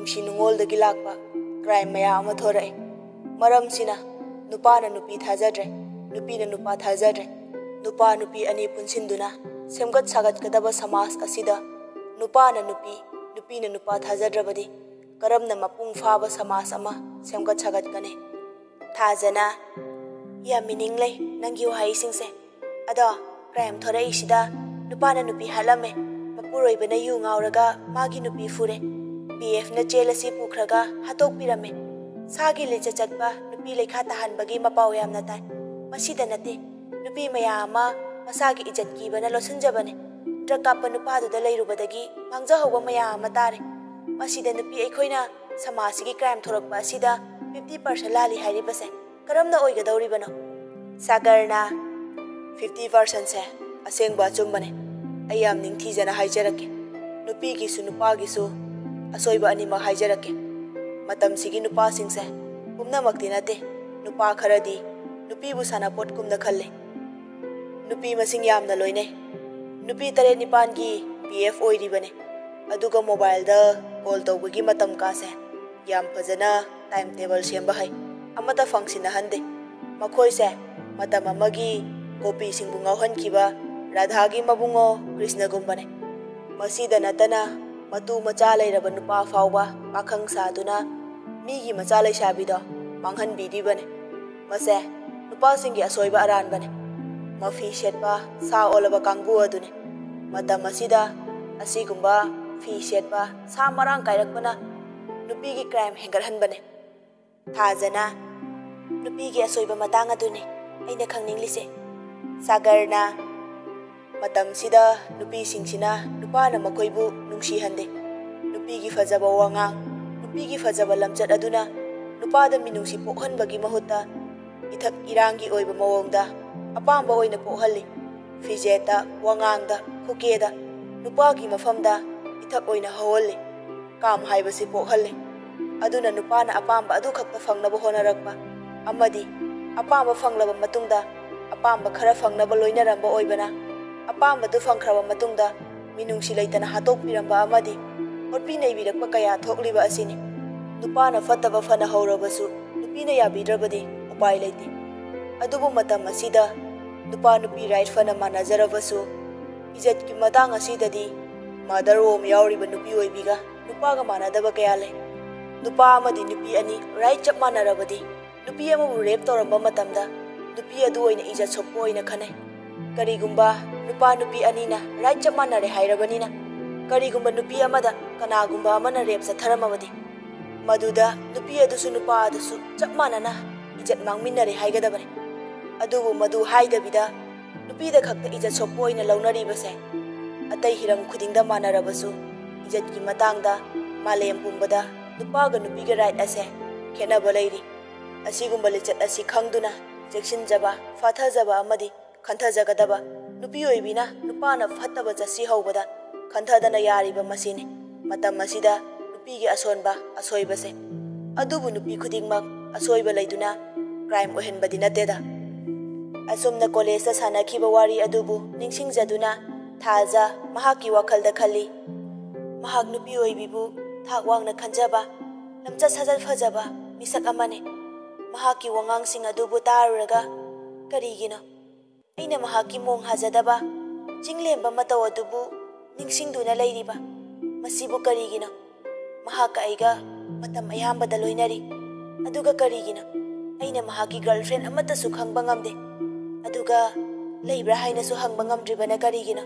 ꯅꯨꯡꯁꯤ ꯅꯨꯡꯉꯣꯜꯗꯒꯤ ꯂꯥꯛꯄ ꯀ꯭ꯔꯥꯏꯝ ꯃꯌꯥꯝ ꯑꯃ ꯊꯣꯔꯛꯑꯦ꯫ ꯃꯔꯝꯁꯤꯅ ꯅꯨꯄꯥꯅ ꯅꯨꯄꯤ ꯊꯥꯖꯗ꯭ꯔꯦ, ꯅꯨꯄꯤꯅ ꯅꯨꯄꯥ ꯊꯥꯖꯗ꯭ꯔꯦ꯫ ꯅꯨꯄꯥ ꯅꯨꯄꯤ ꯑꯅꯤ ꯄꯨꯟꯁꯤꯟꯗꯨꯅ ꯁꯦꯝꯒꯠ ꯁꯥꯒꯠꯀꯗꯕ ꯁꯃꯥꯖ ꯑꯁꯤꯗ ꯅꯨꯄꯥꯅ ꯅꯨꯄꯤ, ꯅꯨꯄꯤꯅ ꯅꯨꯄꯥ ꯊꯥꯖꯗ꯭ꯔꯕꯗꯤ ꯀꯔꯝꯅ ꯃꯄꯨꯡ ꯐꯥꯕ ꯁꯃꯥꯖ ꯑꯃ ꯁꯦꯝꯒꯠ ꯁꯥꯒꯠꯀꯅꯤ?" ꯊꯥꯖꯅ, "ꯌꯥꯝ ꯃꯤꯅꯤꯡ ꯂꯩ ꯅꯪꯒꯤ ꯋꯥꯍꯩꯁꯤꯡꯁꯦ꯫ ꯑꯗꯣ ꯀ꯭ꯔꯥꯏꯝ ꯊꯣꯔꯛꯏꯁꯤꯗ ꯅꯨꯄꯥꯅ ꯅꯨꯄꯤ ꯍꯥꯠꯂꯝꯃꯦ, ꯃꯄꯨꯔꯣꯏꯕꯅ ꯌꯨ ꯉꯥꯎꯔꯒ ꯃꯥꯒꯤ ꯅꯨꯄꯤ ꯐꯨꯔꯦ, ꯕꯤ ꯑꯦꯐꯅ ꯖꯦꯜ ꯑꯁꯤ ꯄꯨꯈ꯭ꯔꯒ ꯍꯥꯠꯇꯣꯛꯄꯤꯔꯝꯃꯦ꯫ ꯁꯥꯒꯤ ꯂꯤꯆꯠ ꯆꯠꯄ ꯅꯨꯄꯤ ꯂꯩꯈꯥ ꯇꯥꯍꯟꯕꯒꯤ ꯃꯄꯥꯎ ꯌꯥꯝꯅ ꯇꯥꯏ꯫ ꯃꯁꯤꯗ ꯅꯠꯇꯦ, ꯅꯨꯄꯤ ꯃꯌꯥꯝ ꯑꯃ ꯃꯁꯥꯒꯤ ꯏꯖꯠ ꯀꯤꯕꯅ ꯂꯣꯠꯁꯤꯟꯖꯕꯅꯦ꯫ ꯗ꯭ꯔꯒ ꯀꯥꯞꯄ ꯅꯨꯄꯥꯗꯨꯗ ꯂꯩꯔꯨꯕꯗꯒꯤ ꯃꯥꯡꯖꯍꯧꯕ ꯃꯌꯥꯝ ꯑꯃ ꯇꯥꯔꯦ꯫ ꯃꯁꯤꯗ ꯅꯨꯄꯤ ꯑꯩꯈꯣꯏꯅ ꯁꯃꯥꯖꯁꯤꯒꯤ ꯀ꯭ꯔꯥꯏꯝ ꯊꯣꯔꯛꯄ ꯑꯁꯤꯗ fifty percent ꯂꯥꯜꯂꯤ ꯍꯥꯏꯔꯤꯕꯁꯦ ꯀꯔꯝꯅ ꯑꯣꯏꯒꯗꯧꯔꯤꯕꯅꯣ?" ꯁꯥꯒꯔꯅ, "Fifty percentꯁꯦ ꯑꯁꯦꯡꯕ ꯑꯆꯨꯝꯕꯅꯦ꯫ ꯑꯩ ꯌꯥꯝ ꯅꯤꯡꯊꯤꯖꯅ ꯍꯥꯏꯖꯔꯛꯀꯦ꯫ ꯅꯨꯄꯤꯒꯤꯁꯨ ꯅꯨꯄꯥꯒꯤꯁꯨ ꯑꯁꯣꯏꯕ ꯑꯅꯤꯃꯛ ꯍꯥꯏꯖꯔꯛꯀꯦ꯫ ꯃꯇꯝꯁꯤꯒꯤ ꯅꯨꯄꯥꯁꯤꯡꯁꯦ ꯄꯨꯝꯅꯃꯛꯇꯤ ꯅꯠꯇꯦ, ꯅꯨꯄꯥ ꯈꯔꯗꯤ ꯅꯨꯄꯤꯕꯨ ꯁꯥꯟꯅꯄꯣꯠꯀꯨꯝꯅ ꯈꯜꯂꯤ꯫ ꯅꯨꯄꯤ ꯃꯁꯤꯡ ꯌꯥꯝꯅ ꯂꯣꯏꯅꯩ꯫ ꯅꯨꯄꯤ ꯇꯔꯦꯠ ꯅꯤꯄꯥꯟꯒꯤ ꯕꯤ ꯑꯦꯐ ꯑꯣꯏꯔꯤꯕꯅꯤ꯫ ꯑꯗꯨꯒ ꯃꯣꯕꯥꯏꯜꯗ ꯀꯣꯜ ꯇꯧꯕꯒꯤ ꯃꯇꯝ ꯀꯥꯁꯦ ꯌꯥꯝ ꯐꯖꯅ ꯇꯥꯏꯝ ꯇꯦꯕꯜ ꯁꯦꯝꯕ ꯍꯩ꯫ ꯑꯃꯠꯇ ꯐꯪꯁꯤꯟꯅꯍꯟꯗꯦ꯫ ꯃꯈꯣꯏꯁꯦ ꯃꯇꯝ ꯑꯃꯒꯤ ꯒꯣꯄꯤꯁꯤꯡꯕꯨ ꯉꯥꯎꯍꯟꯈꯤꯕ ꯔꯥꯙꯥꯒꯤ ꯃꯕꯨꯡꯉꯣ ꯀ꯭ꯔꯤꯁꯅꯒꯨꯝꯕꯅꯤ꯫ ꯃꯁꯤꯗ ꯅꯠꯇꯅ ꯃꯇꯨ ꯃꯆꯥ ꯂꯩꯔꯕ ꯅꯨꯄꯥ ꯐꯥꯎꯕ ꯄꯥꯈꯪ ꯁꯥꯗꯨꯅ ꯃꯤꯒꯤ ꯃꯆꯥ ꯂꯩꯁꯥꯕꯤꯗꯣ ꯃꯥꯡꯍꯟꯕꯤꯔꯤꯕꯅꯤ꯫ ꯃꯁꯦ ꯅꯨꯄꯥꯁꯤꯡꯒꯤ ꯑꯁꯣꯏꯕ ꯑꯔꯥꯟꯕꯅꯤ꯫ ꯃꯐꯤ ꯁꯦꯠꯄ ꯁꯥ ꯑꯣꯜꯂꯕ ꯀꯥꯡꯕꯨ ꯑꯗꯨꯅꯤ꯫ ꯃꯇꯝ ꯑꯁꯤꯗ ꯑꯁꯤꯒꯨꯝꯕ ꯐꯤ ꯁꯦꯠꯄ ꯁꯥ ꯃꯔꯥꯡ ꯀꯥꯏꯔꯛꯄꯅ ꯅꯨꯄꯤꯒꯤ ꯀ꯭ꯔꯥꯏꯝ ꯍꯦꯟꯒꯠꯍꯟꯕꯅꯤ꯫ ꯊꯥꯖꯅ ꯅꯨꯄꯤꯒꯤ ꯑꯁꯣꯏꯕ ꯃꯇꯥꯡ ꯑꯗꯨꯅꯤ ꯑꯩꯅ ꯈꯪꯅꯤꯡꯂꯤꯁꯦ꯫ ꯁꯥꯒꯔꯅ ꯃꯇꯝꯁꯤꯗ ꯅꯨꯄꯤꯁꯤꯡꯁꯤꯅ ꯅꯨꯄꯥꯅ ꯃꯈꯣꯏꯕꯨ ꯅꯨꯡꯁꯤꯍꯟꯗꯦ꯫ ꯅꯨꯄꯤꯒꯤ ꯐꯖꯕ ꯋꯥꯉꯥꯡ, ꯅꯨꯄꯤꯒꯤ ꯐꯖꯕ ꯂꯝꯆꯠ ꯑꯗꯨꯅ ꯅꯨꯄꯥꯗ ꯃꯤꯅꯨꯡꯁꯤ ꯄꯣꯛꯍꯟꯕꯒꯤ ꯃꯍꯨꯠꯇ ꯏꯊꯛ ꯏꯔꯥꯡꯒꯤ ꯑꯣꯏꯕ ꯃꯑꯣꯡꯗ ꯑꯄꯥꯝꯕ ꯑꯣꯏꯅ ꯄꯣꯛꯍꯜꯂꯤ꯫ ꯐꯤꯖꯦꯠꯇ, ꯋꯥꯉꯥꯡꯗ, ꯈꯨꯀꯦꯗ ꯅꯨꯄꯥꯒꯤ ꯃꯐꯝꯗ ꯏꯊꯛ ꯑꯣꯏꯅ ꯍꯧꯍꯜꯂꯤ꯫ ꯀꯥꯝ ꯍꯥꯏꯕꯁꯤ ꯄꯣꯛꯍꯜꯂꯤ꯫ ꯑꯗꯨꯅ ꯅꯨꯄꯥꯅ ꯑꯄꯥꯝꯕ ꯑꯗꯨ ꯈꯛꯇ ꯐꯪꯅꯕ ꯍꯣꯠꯅꯔꯛꯄ ꯑꯃꯗꯤ ꯑꯄꯥꯝꯕ ꯐꯪꯂꯕ ꯃꯇꯨꯡꯗ ꯑꯄꯥꯝꯕ ꯈꯔ ꯐꯪꯅꯕ ꯂꯣꯏꯅꯔꯝꯕ ꯑꯣꯏꯕꯅ, ꯑꯄꯥꯝꯕꯗꯨ ꯐꯪꯈ꯭ꯔꯕ ꯃꯇꯨꯡꯗ ꯃꯤꯅꯨꯡꯁꯤ ꯂꯩꯇꯅ ꯍꯥꯠꯇꯣꯛꯄꯤꯔꯝꯕ ꯑꯃꯗꯤ ꯑꯣꯠꯄꯤ ꯅꯩꯕꯤꯔꯛꯄ ꯀꯌꯥ ꯊꯣꯛꯂꯤꯕ ꯑꯁꯤꯅꯤ꯫ ꯅꯨꯄꯥꯅ ꯐꯠꯇꯕ ꯐꯅ ꯍꯧꯔꯕꯁꯨ ꯅꯨꯄꯤꯅ ꯌꯥꯕꯤꯗ꯭ꯔꯕꯗꯤ ꯎꯄꯥꯏ ꯂꯩꯇꯦ꯫ ꯑꯗꯨꯕꯨ ꯃꯇꯝ ꯑꯁꯤꯗ ꯅꯨꯄꯥ ꯅꯨꯄꯤ ꯔꯥꯏꯠ ꯐꯅ ꯃꯥꯟꯅꯖꯔꯕꯁꯨ, ꯏꯖꯠꯀꯤ ꯃꯇꯥꯡ ꯑꯁꯤꯗꯗꯤ ꯃꯥꯗꯔ ꯋꯣꯝ ꯌꯥꯎꯔꯤꯕ ꯅꯨꯄꯤ ꯑꯣꯏꯕꯤꯒ ꯅꯨꯄꯥꯒ ꯃꯥꯟꯅꯗꯕ ꯀꯌꯥ ꯂꯩ꯫ ꯅꯨꯄꯥ ꯑꯃꯗꯤ ꯅꯨꯄꯤ ꯑꯅꯤ ꯔꯥꯏꯠ ꯆꯞ ꯃꯥꯟꯅꯔꯕꯗꯤ ꯅꯨꯄꯤ ꯑꯃꯕꯨ ꯔꯦꯞ ꯇꯧꯔꯝꯕ ꯃꯇꯝꯗ ꯅꯨꯄꯤ ꯑꯗꯨ ꯑꯣꯏꯅ ꯏꯖꯠ ꯁꯣꯛꯄ ꯑꯣꯏꯅ ꯈꯟꯅꯩ꯫ ꯀꯔꯤꯒꯨꯝꯕ ꯅꯨꯄꯥ ꯅꯨꯄꯤ ꯑꯅꯤꯅ ꯔꯥꯏꯠ ꯆꯞ ꯃꯥꯟꯅꯔꯦ ꯍꯥꯏꯔꯕꯅꯤꯅ, ꯀꯔꯤꯒꯨꯝꯕ ꯅꯨꯄꯤ ꯑꯃꯗ ꯀꯅꯥꯒꯨꯝꯕ ꯑꯃꯅ ꯔꯦꯞ ꯆꯠꯊꯔꯝꯃꯕꯗꯤ, ꯃꯗꯨꯗ ꯅꯨꯄꯤ ꯑꯗꯨꯁꯨ ꯅꯨꯄꯥ ꯑꯗꯨꯁꯨ ꯆꯞ ꯃꯥꯟꯅꯅ ꯏꯖꯠ ꯃꯥꯡꯃꯤꯟꯅꯔꯦ ꯍꯥꯏꯒꯗꯕꯅꯤ꯫ ꯑꯗꯨꯕꯨ ꯃꯗꯨ ꯍꯥꯏꯗꯕꯤꯗ ꯅꯨꯄꯤꯗ ꯈꯛꯇ ꯏꯖꯠ ꯁꯣꯛꯄ ꯑꯣꯏꯅ ꯂꯧꯅꯔꯤꯕꯁꯦ, ꯑꯇꯩ ꯍꯤꯔꯝ ꯈꯨꯗꯤꯡꯗ ꯃꯥꯟꯅꯔꯕꯁꯨ ꯏꯖꯠꯀꯤ ꯃꯇꯥꯡꯗ ꯃꯥꯂꯦꯝ ꯄꯨꯝꯕꯗ ꯅꯨꯄꯥꯒ ꯅꯨꯄꯤꯒ ꯔꯥꯏꯠ ꯑꯁꯦ ꯈꯦꯠꯅꯕ ꯂꯩꯔꯤ꯫ ꯑꯁꯤꯒꯨꯝꯕ ꯂꯤꯆꯠ ꯑꯁꯤ ꯈꯪꯗꯨꯅ ꯆꯦꯛꯁꯤꯟꯖꯕ, ꯐꯥꯊꯖꯕ ꯑꯃꯗꯤ ꯈꯟꯊꯖꯒꯗꯕ ꯅꯨꯄꯤ ꯑꯣꯏꯕꯤꯅ ꯅꯨꯄꯥꯅ ꯐꯠꯇꯕ ꯆꯠꯁꯤ ꯍꯧꯕꯗ ꯈꯟꯊꯗꯅ ꯌꯥꯔꯤꯕ ꯃꯁꯤꯅꯤ꯫ ꯃꯇꯝ ꯑꯁꯤꯗ ꯅꯨꯄꯤꯒꯤ ꯑꯁꯣꯟꯕ, ꯑꯁꯣꯏꯕꯁꯦ꯫ ꯑꯗꯨꯕꯨ ꯅꯨꯄꯤ ꯈꯨꯗꯤꯡꯃꯛ ꯑꯁꯣꯏꯕ ꯂꯩꯗꯨꯅ crime ꯑꯣꯏꯍꯟꯕꯗꯤ ꯅꯠꯇꯦꯗ꯫ ꯑꯁꯨꯝꯅ ꯀꯣꯂꯦꯖꯇ ꯁꯥꯟꯅꯈꯤꯕ ꯋꯥꯔꯤ ꯑꯗꯨꯕꯨ ꯅꯤꯡꯁꯤꯡꯖꯗꯨꯅ ꯊꯥꯖ ꯃꯍꯥꯛꯀꯤ ꯋꯥꯈꯜꯗ ꯈꯜꯂꯤ꯫ ꯃꯍꯥꯛ ꯅꯨꯄꯤ ꯑꯣꯏꯕꯤꯕꯨ ꯊꯥꯛ ꯋꯥꯡꯅ ꯈꯟꯖꯕ, ꯂꯝꯆꯠ ꯁꯥꯖꯠ ꯐꯖꯕ ꯃꯤꯁꯛ ꯑꯃꯅꯤ꯫ ꯃꯍꯥꯛꯀꯤ ꯋꯥꯉꯥꯡꯁꯤꯡ ꯑꯗꯨꯕꯨ ꯇꯥꯔꯨꯔꯒ, "ꯀꯔꯤꯒꯤꯅꯣ ꯑꯩꯅ ꯃꯍꯥꯛꯀꯤ ꯃꯣꯡ ꯍꯥꯖꯗꯕ ꯆꯤꯡꯂꯦꯝꯕ ꯃꯇꯧ ꯑꯗꯨꯕꯨ ꯅꯤꯡꯁꯤꯡꯗꯨꯅ ꯂꯩꯔꯤꯕ? ꯃꯁꯤꯕꯨ ꯀꯔꯤꯒꯤꯅꯣ? ꯃꯍꯥꯛꯀ ꯑꯩꯒ ꯃꯇꯝ ꯑꯌꯥꯝꯕꯗ ꯂꯣꯏꯅꯔꯤ, ꯑꯗꯨꯒ ꯀꯔꯤꯒꯤꯅꯣ ꯑꯩꯅ ꯃꯍꯥꯛꯀꯤ girlfriend ꯑꯃꯠꯇꯁꯨ ꯈꯪꯕ ꯉꯝꯗꯦ? ꯑꯗꯨꯒ ꯂꯩꯕ꯭ꯔꯥ ꯍꯥꯏꯅꯁꯨ ꯍꯪꯕ ꯉꯝꯗ꯭ꯔꯤꯕꯅ ꯀꯔꯤꯒꯤꯅꯣ?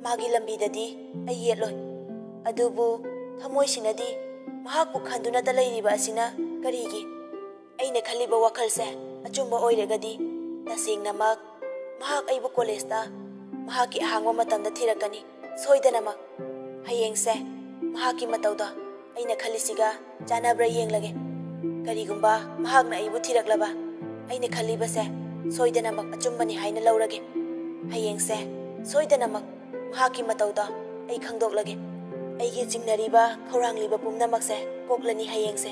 ꯃꯥꯒꯤ ꯂꯝꯕꯤꯗꯗꯤ ꯑꯩ ꯌꯦꯠꯂꯣꯏ, ꯑꯗꯨꯕꯨ ꯊꯃꯣꯏꯁꯤꯅꯗꯤ ꯃꯍꯥꯛꯄꯨ ꯈꯟꯗꯨꯅꯇ ꯂꯩꯔꯤꯕ ꯑꯁꯤꯅ ꯀꯔꯤꯒꯤ?" ꯑꯩꯅ ꯈꯜꯂꯤꯕ ꯋꯥꯈꯜꯁꯦ ꯑꯆꯨꯝꯕ ꯑꯣꯏꯔꯒꯗꯤ, ꯇꯁꯦꯡꯅꯃꯛ ꯃꯍꯥꯛ ꯑꯩꯕꯨ ꯀꯣꯂꯦꯖꯇ ꯃꯍꯥꯛꯀꯤ ꯑꯍꯥꯡꯕ ꯃꯇꯝꯗ ꯊꯤꯔꯛꯀꯅꯤ, ꯁꯣꯏꯗꯅꯃꯛ꯫ ꯍꯌꯦꯡꯁꯦ ꯃꯍꯥꯛꯀꯤ ꯃꯇꯧꯗꯣ ꯑꯩꯅ ꯈꯜꯂꯤꯁꯤꯒ ꯆꯥꯟꯅꯕ꯭ꯔꯥ ꯌꯦꯡꯂꯒꯦ꯫ ꯀꯔꯤꯒꯨꯝꯕ ꯃꯍꯥꯛꯅ ꯑꯩꯕꯨ ꯊꯤꯔꯛꯂꯕ, ꯑꯩꯅ ꯈꯜꯂꯤꯕꯁꯦ ꯁꯣꯏꯗꯅꯃꯛ ꯑꯆꯨꯝꯕꯅꯤ ꯍꯥꯏꯅ ꯂꯧꯔꯒꯦ꯫ ꯍꯌꯦꯡꯁꯦ ꯁꯣꯏꯗꯅꯃꯛ ꯃꯍꯥꯛꯀꯤ ꯃꯇꯧꯗꯣ ꯑꯩ ꯈꯪꯗꯣꯛꯂꯒꯦ꯫ ꯑꯩꯒꯤ ꯆꯤꯡꯅꯔꯤꯕ ꯈꯧꯔꯥꯡꯂꯤꯕ ꯄꯨꯝꯅꯃꯛꯁꯦ ꯀꯣꯛꯂꯅꯤ ꯍꯌꯦꯡꯁꯦ꯫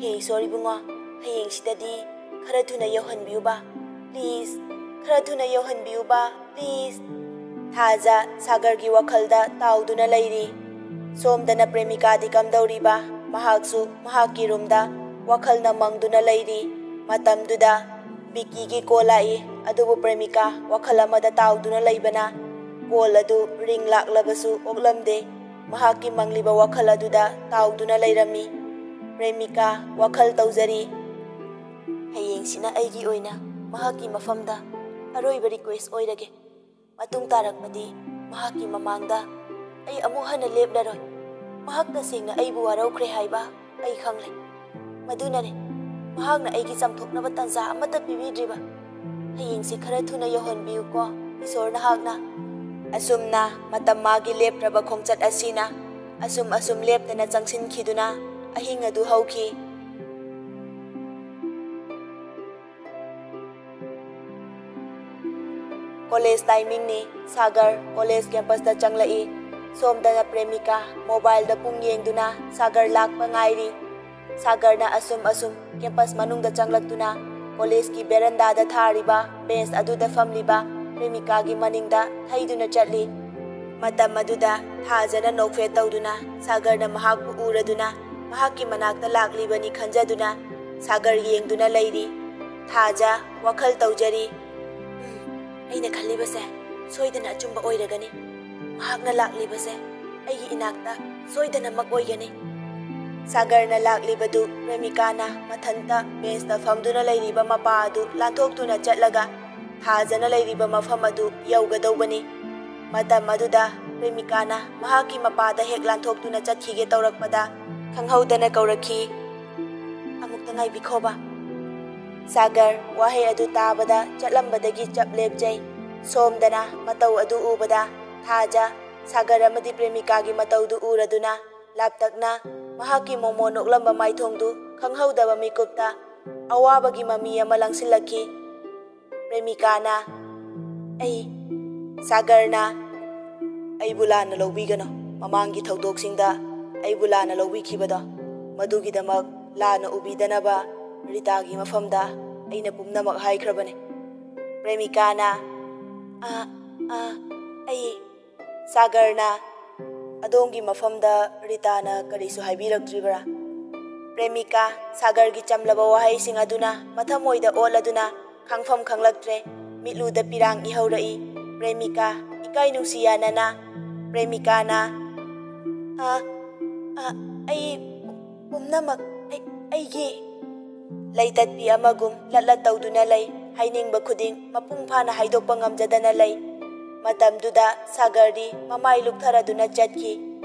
ꯍꯦ ꯏꯁꯣꯔ ꯏꯕꯨꯡꯉꯣ, ꯍꯌꯦꯡꯁꯤꯗꯗꯤ ꯈꯔ ꯊꯨꯅ ꯌꯧꯍꯟꯕꯤꯌꯨꯕ, please꯫ ꯈꯔ ꯊꯨꯅ ꯌꯧꯍꯟꯕꯤꯌꯨꯕ, please꯫ ꯊꯥꯖ ꯁꯥꯒꯔꯒꯤ ꯋꯥꯈꯜꯗ ꯇꯥꯎꯗꯨꯅ ꯂꯩꯔꯤ꯫ ꯁꯣꯝꯗꯅ ꯄ꯭ꯔꯦꯃꯤꯀꯥꯗꯤ ꯀꯝꯗꯧꯔꯤꯕ? ꯃꯍꯥꯛꯁꯨ ꯃꯍꯥꯛꯀꯤ ꯔꯨꯝꯗ ꯋꯥꯈꯜꯅ ꯃꯪꯗꯨꯅ ꯂꯩꯔꯤ꯫ ꯃꯇꯝꯗꯨꯗ ꯕꯤꯀꯤꯒꯤ ꯀꯣꯜ ꯂꯥꯛꯏ, ꯑꯗꯨꯕꯨ ꯄ꯭ꯔꯦꯃꯤꯀꯥ ꯋꯥꯈꯜ ꯑꯃꯗ ꯇꯥꯎꯗꯨꯅ ꯂꯩꯕꯅ ꯀꯣꯜ ꯑꯗꯨ ꯔꯤꯡ ꯂꯥꯛꯂꯕꯁꯨ ꯑꯣꯛꯂꯝꯗꯦ꯫ ꯃꯍꯥꯛꯀꯤ ꯃꯪꯂꯤꯕ ꯋꯥꯈꯜ ꯑꯗꯨꯗ ꯇꯥꯎꯗꯨꯅ ꯂꯩꯔꯝꯃꯤ꯫ ꯄ꯭ꯔꯦꯃꯤꯀꯥ ꯋꯥꯈꯜ ꯇꯧꯖꯔꯤ꯫ ꯍꯌꯦꯡꯁꯤꯅ ꯑꯩꯒꯤ ꯑꯣꯏꯅ ꯃꯍꯥꯛꯀꯤ ꯃꯐꯝꯗ ꯑꯔꯣꯏꯕ request ꯑꯣꯏꯔꯒꯦ꯫ ꯃꯇꯨꯡ ꯇꯥꯔꯛꯄꯗꯤ ꯃꯍꯥꯛꯀꯤ ꯃꯃꯥꯡꯗ ꯑꯩ ꯑꯃꯨꯛ ꯍꯟꯅ ꯂꯦꯞꯂꯔꯣꯏ꯫ ꯃꯍꯥꯛ ꯇꯁꯦꯡꯅ ꯑꯩꯕꯨ ꯋꯥꯔꯧꯈ꯭ꯔꯦ ꯍꯥꯏꯕ ꯑꯩ ꯈꯪꯂꯦ꯫ ꯃꯗꯨꯅꯅꯦ ꯃꯍꯥꯛꯅ ꯑꯩꯒꯤ ꯆꯥꯝꯊꯣꯛꯅꯕ ꯇꯥꯟꯖꯥ ꯑꯃꯠꯇ ꯄꯤꯕꯤꯗ꯭ꯔꯤꯕ꯫ ꯍꯌꯦꯡꯁꯤ ꯈꯔ ꯊꯨꯅ ꯌꯧꯍꯟꯕꯤꯌꯨꯀꯣ, ꯏꯁꯣꯔ ꯅꯍꯥꯛꯅ꯫ ꯑꯁꯨꯝꯅ ꯃꯇꯝ ꯃꯥꯒꯤ ꯂꯦꯞꯇ꯭ꯔꯕ ꯈꯣꯡꯆꯠ ꯑꯁꯤꯅ ꯑꯁꯨꯝ ꯑꯁꯨꯝ ꯂꯦꯞꯇꯅ ꯆꯪꯁꯤꯟꯈꯤꯗꯨꯅ ꯑꯍꯤꯡ ꯑꯗꯨ ꯍꯧꯈꯤ꯫ ꯀꯣꯂꯦꯖ timingꯅꯤ꯫ ꯁꯥꯒꯔ ꯀꯣꯂꯦꯖ campusꯇ ꯆꯪꯂꯛꯏ꯫ ꯁꯣꯝꯗꯅ ꯄ꯭ꯔꯦꯃꯤꯀꯥ ꯃꯣꯕꯥꯏꯜꯗ ꯄꯨꯡ ꯌꯦꯡꯗꯨꯅ ꯁꯥꯒꯔ ꯂꯥꯛꯄ ꯉꯥꯏꯔꯤ꯫ ꯁꯥꯒꯔꯅ ꯑꯁꯨꯝ ꯑꯁꯨꯝ ꯀꯦꯝꯄꯁ ꯃꯅꯨꯡꯗ ꯆꯪꯂꯛꯇꯨꯅ ꯀꯣꯂꯦꯖꯀꯤ ꯕꯦꯔꯟꯗꯥꯗ ꯊꯥꯔꯤꯕ ꯕꯦꯟꯆ ꯑꯗꯨꯗ ꯐꯝꯂꯤꯕ ꯄ꯭ꯔꯦꯃꯤꯀꯥꯒꯤ ꯃꯅꯤꯡꯗ ꯊꯩꯗꯨꯅ ꯆꯠꯂꯤ꯫ ꯃꯇꯝ ꯑꯗꯨꯗ ꯊꯥꯖꯅ ꯅꯣꯛꯐꯦꯠ ꯇꯧꯗꯨꯅ ꯁꯥꯒꯔꯅ ꯃꯍꯥꯛꯄꯨ ꯎꯔꯗꯨꯅ ꯃꯍꯥꯛꯀꯤ ꯃꯅꯥꯛꯇ ꯂꯥꯛꯂꯤꯕꯅꯤ ꯈꯟꯖꯗꯨꯅ ꯁꯥꯒꯔ ꯌꯦꯡꯗꯨꯅ ꯂꯩꯔꯤ꯫ ꯊꯥꯖ ꯋꯥꯈꯜ ꯇꯧꯖꯔꯤ꯫ "ꯎꯝ, ꯑꯩꯅ ꯈꯜꯂꯤꯕꯁꯦ ꯁꯣꯏꯗꯅ ꯑꯆꯨꯝꯕ ꯑꯣꯏꯔꯒꯅꯤ꯫ ꯃꯍꯥꯛꯅ ꯂꯥꯛꯂꯤꯕꯁꯦ ꯑꯩꯒꯤ ꯏꯅꯥꯛꯇ ꯁꯣꯏꯗꯅꯃꯛ ꯑꯣꯏꯒꯅꯤ꯫" ꯁꯥꯒꯔꯅ ꯂꯥꯛꯂꯤꯕꯗꯨ ꯄ꯭ꯔꯦꯃꯤꯀꯥꯅ ꯃꯊꯟꯇ ꯕꯦꯟꯆꯇ ꯐꯝꯗꯨꯅ ꯂꯩꯔꯤꯕ ꯃꯄꯥ ꯑꯗꯨ ꯂꯥꯟꯊꯣꯛꯇꯨꯅ ꯆꯠꯂꯒ ꯊꯥꯖꯅ ꯂꯩꯔꯤꯕ ꯃꯐꯝ ꯑꯗꯨ ꯌꯧꯒꯗꯧꯕꯅꯤ꯫ ꯃꯇꯝ ꯑꯗꯨꯗ ꯄ꯭ꯔꯦꯃꯤꯀꯥꯅ ꯃꯍꯥꯛꯀꯤ ꯃꯄꯥꯗ ꯍꯦꯛ ꯂꯥꯟꯊꯣꯛꯇꯨꯅ ꯆꯠꯈꯤꯒꯦ ꯇꯧꯔꯛꯄꯗ ꯈꯪꯍꯧꯗꯅ ꯀꯧꯔꯛꯈꯤ꯫ "ꯑꯃꯨꯛꯇ ꯉꯥꯏꯕꯤꯈꯣꯕ꯫" ꯁꯥꯒꯔ ꯋꯥꯍꯩ ꯑꯗꯨ ꯇꯥꯕꯗ ꯆꯠꯂꯝꯕꯗꯒꯤ ꯆꯞ ꯂꯦꯞꯆꯩ꯫ ꯁꯣꯝꯗꯅ ꯃꯇꯧ ꯑꯗꯨ ꯎꯕꯗ ꯊꯥꯖ ꯁꯥꯒꯔ ꯑꯃꯗꯤ ꯄ꯭ꯔꯦꯃꯤꯀꯥꯒꯤ ꯃꯇꯧꯗꯨ ꯎꯔꯗꯨꯅ ꯂꯥꯞꯇꯛꯅ ꯃꯍꯥꯛꯀꯤ ꯃꯣꯃꯣꯟ ꯅꯣꯛꯂꯝꯕ ꯃꯥꯏꯊꯣꯡꯗꯨ ꯈꯪꯍꯧꯗꯕ ꯃꯤꯀꯨꯞꯇ ꯑꯋꯥꯕꯒꯤ ꯃꯃꯤ ꯑꯃ ꯂꯪꯁꯤꯜꯂꯛꯈꯤ꯫ ꯄ꯭ꯔꯦꯃꯤꯀꯥꯅ, "ꯑꯩ," ꯁꯥꯒꯔꯅ, "ꯑꯩꯕꯨ ꯂꯥꯟꯅ ꯂꯧꯕꯤꯒꯅꯨ꯫ ꯃꯃꯥꯡꯒꯤ ꯊꯧꯗꯣꯛꯁꯤꯡꯗ ꯑꯩꯕꯨ ꯂꯥꯟꯅ ꯂꯧꯕꯤꯈꯤꯕꯗꯣ, ꯃꯗꯨꯒꯤꯗꯃꯛ ꯂꯥꯟꯅ ꯎꯕꯤꯗꯅꯕ ꯔꯤꯇꯥꯒꯤ ꯃꯐꯝꯗ ꯑꯩꯅ ꯄꯨꯝꯅꯃꯛ ꯍꯥꯏꯈ꯭ꯔꯕꯅꯤ꯫" ꯄ꯭ꯔꯦꯃꯤꯀꯥꯅ, "ꯑ, ꯑ, ꯑꯩ," ꯁꯥꯒꯔꯅ, "ꯑꯗꯣꯝꯒꯤ ꯃꯐꯝꯗ ꯔꯤꯇꯥꯅ ꯀꯔꯤꯁꯨ ꯍꯥꯏꯕꯤꯔꯛꯇ꯭ꯔꯤꯕꯔꯥ?" ꯄ꯭ꯔꯦꯃꯤꯀꯥ, ꯁꯥꯒꯔꯒꯤ ꯆꯝꯂꯕ ꯋꯥꯍꯩꯁꯤꯡ ꯑꯗꯨꯅ ꯃꯊꯃꯣꯏꯗ ꯑꯣꯠꯂꯗꯨꯅ ꯈꯪꯐꯝ ꯈꯪꯂꯛꯇ꯭ꯔꯦ꯫ ꯃꯤꯠꯂꯨꯗ ꯄꯤꯔꯥꯡ ꯏꯍꯧꯔꯛꯏ꯫ ꯄ꯭ꯔꯦꯃꯤꯀꯥ, ꯏꯀꯥꯏ ꯅꯨꯡꯁꯤ ꯌꯥꯅꯅ꯫ ꯄ꯭ꯔꯦꯃꯤꯀꯥꯅ, "ꯑ, ꯑ, ꯑꯩ ꯄꯨꯝꯅꯃꯛ ꯑꯩ, ꯑꯩꯒꯤ ꯂꯩꯇꯠꯄꯤ ꯑꯃꯒꯨꯝ ꯂꯠ ꯂꯠ ꯇꯧꯗꯨꯅ ꯂꯩ꯫ ꯍꯥꯏꯅꯤꯡꯕ ꯈꯨꯗꯤꯡ ꯃꯄꯨꯡ ꯐꯥꯅ ꯍꯥꯏꯗꯣꯛꯄ ꯉꯝꯖꯗꯅ ꯂꯩ꯫" ꯃꯇꯝꯗꯨꯗ ꯁꯥꯒꯔꯗꯤ ꯃꯃꯥꯏ ꯂꯨꯞꯊꯔꯗꯨꯅ ꯆꯠꯈꯤ꯫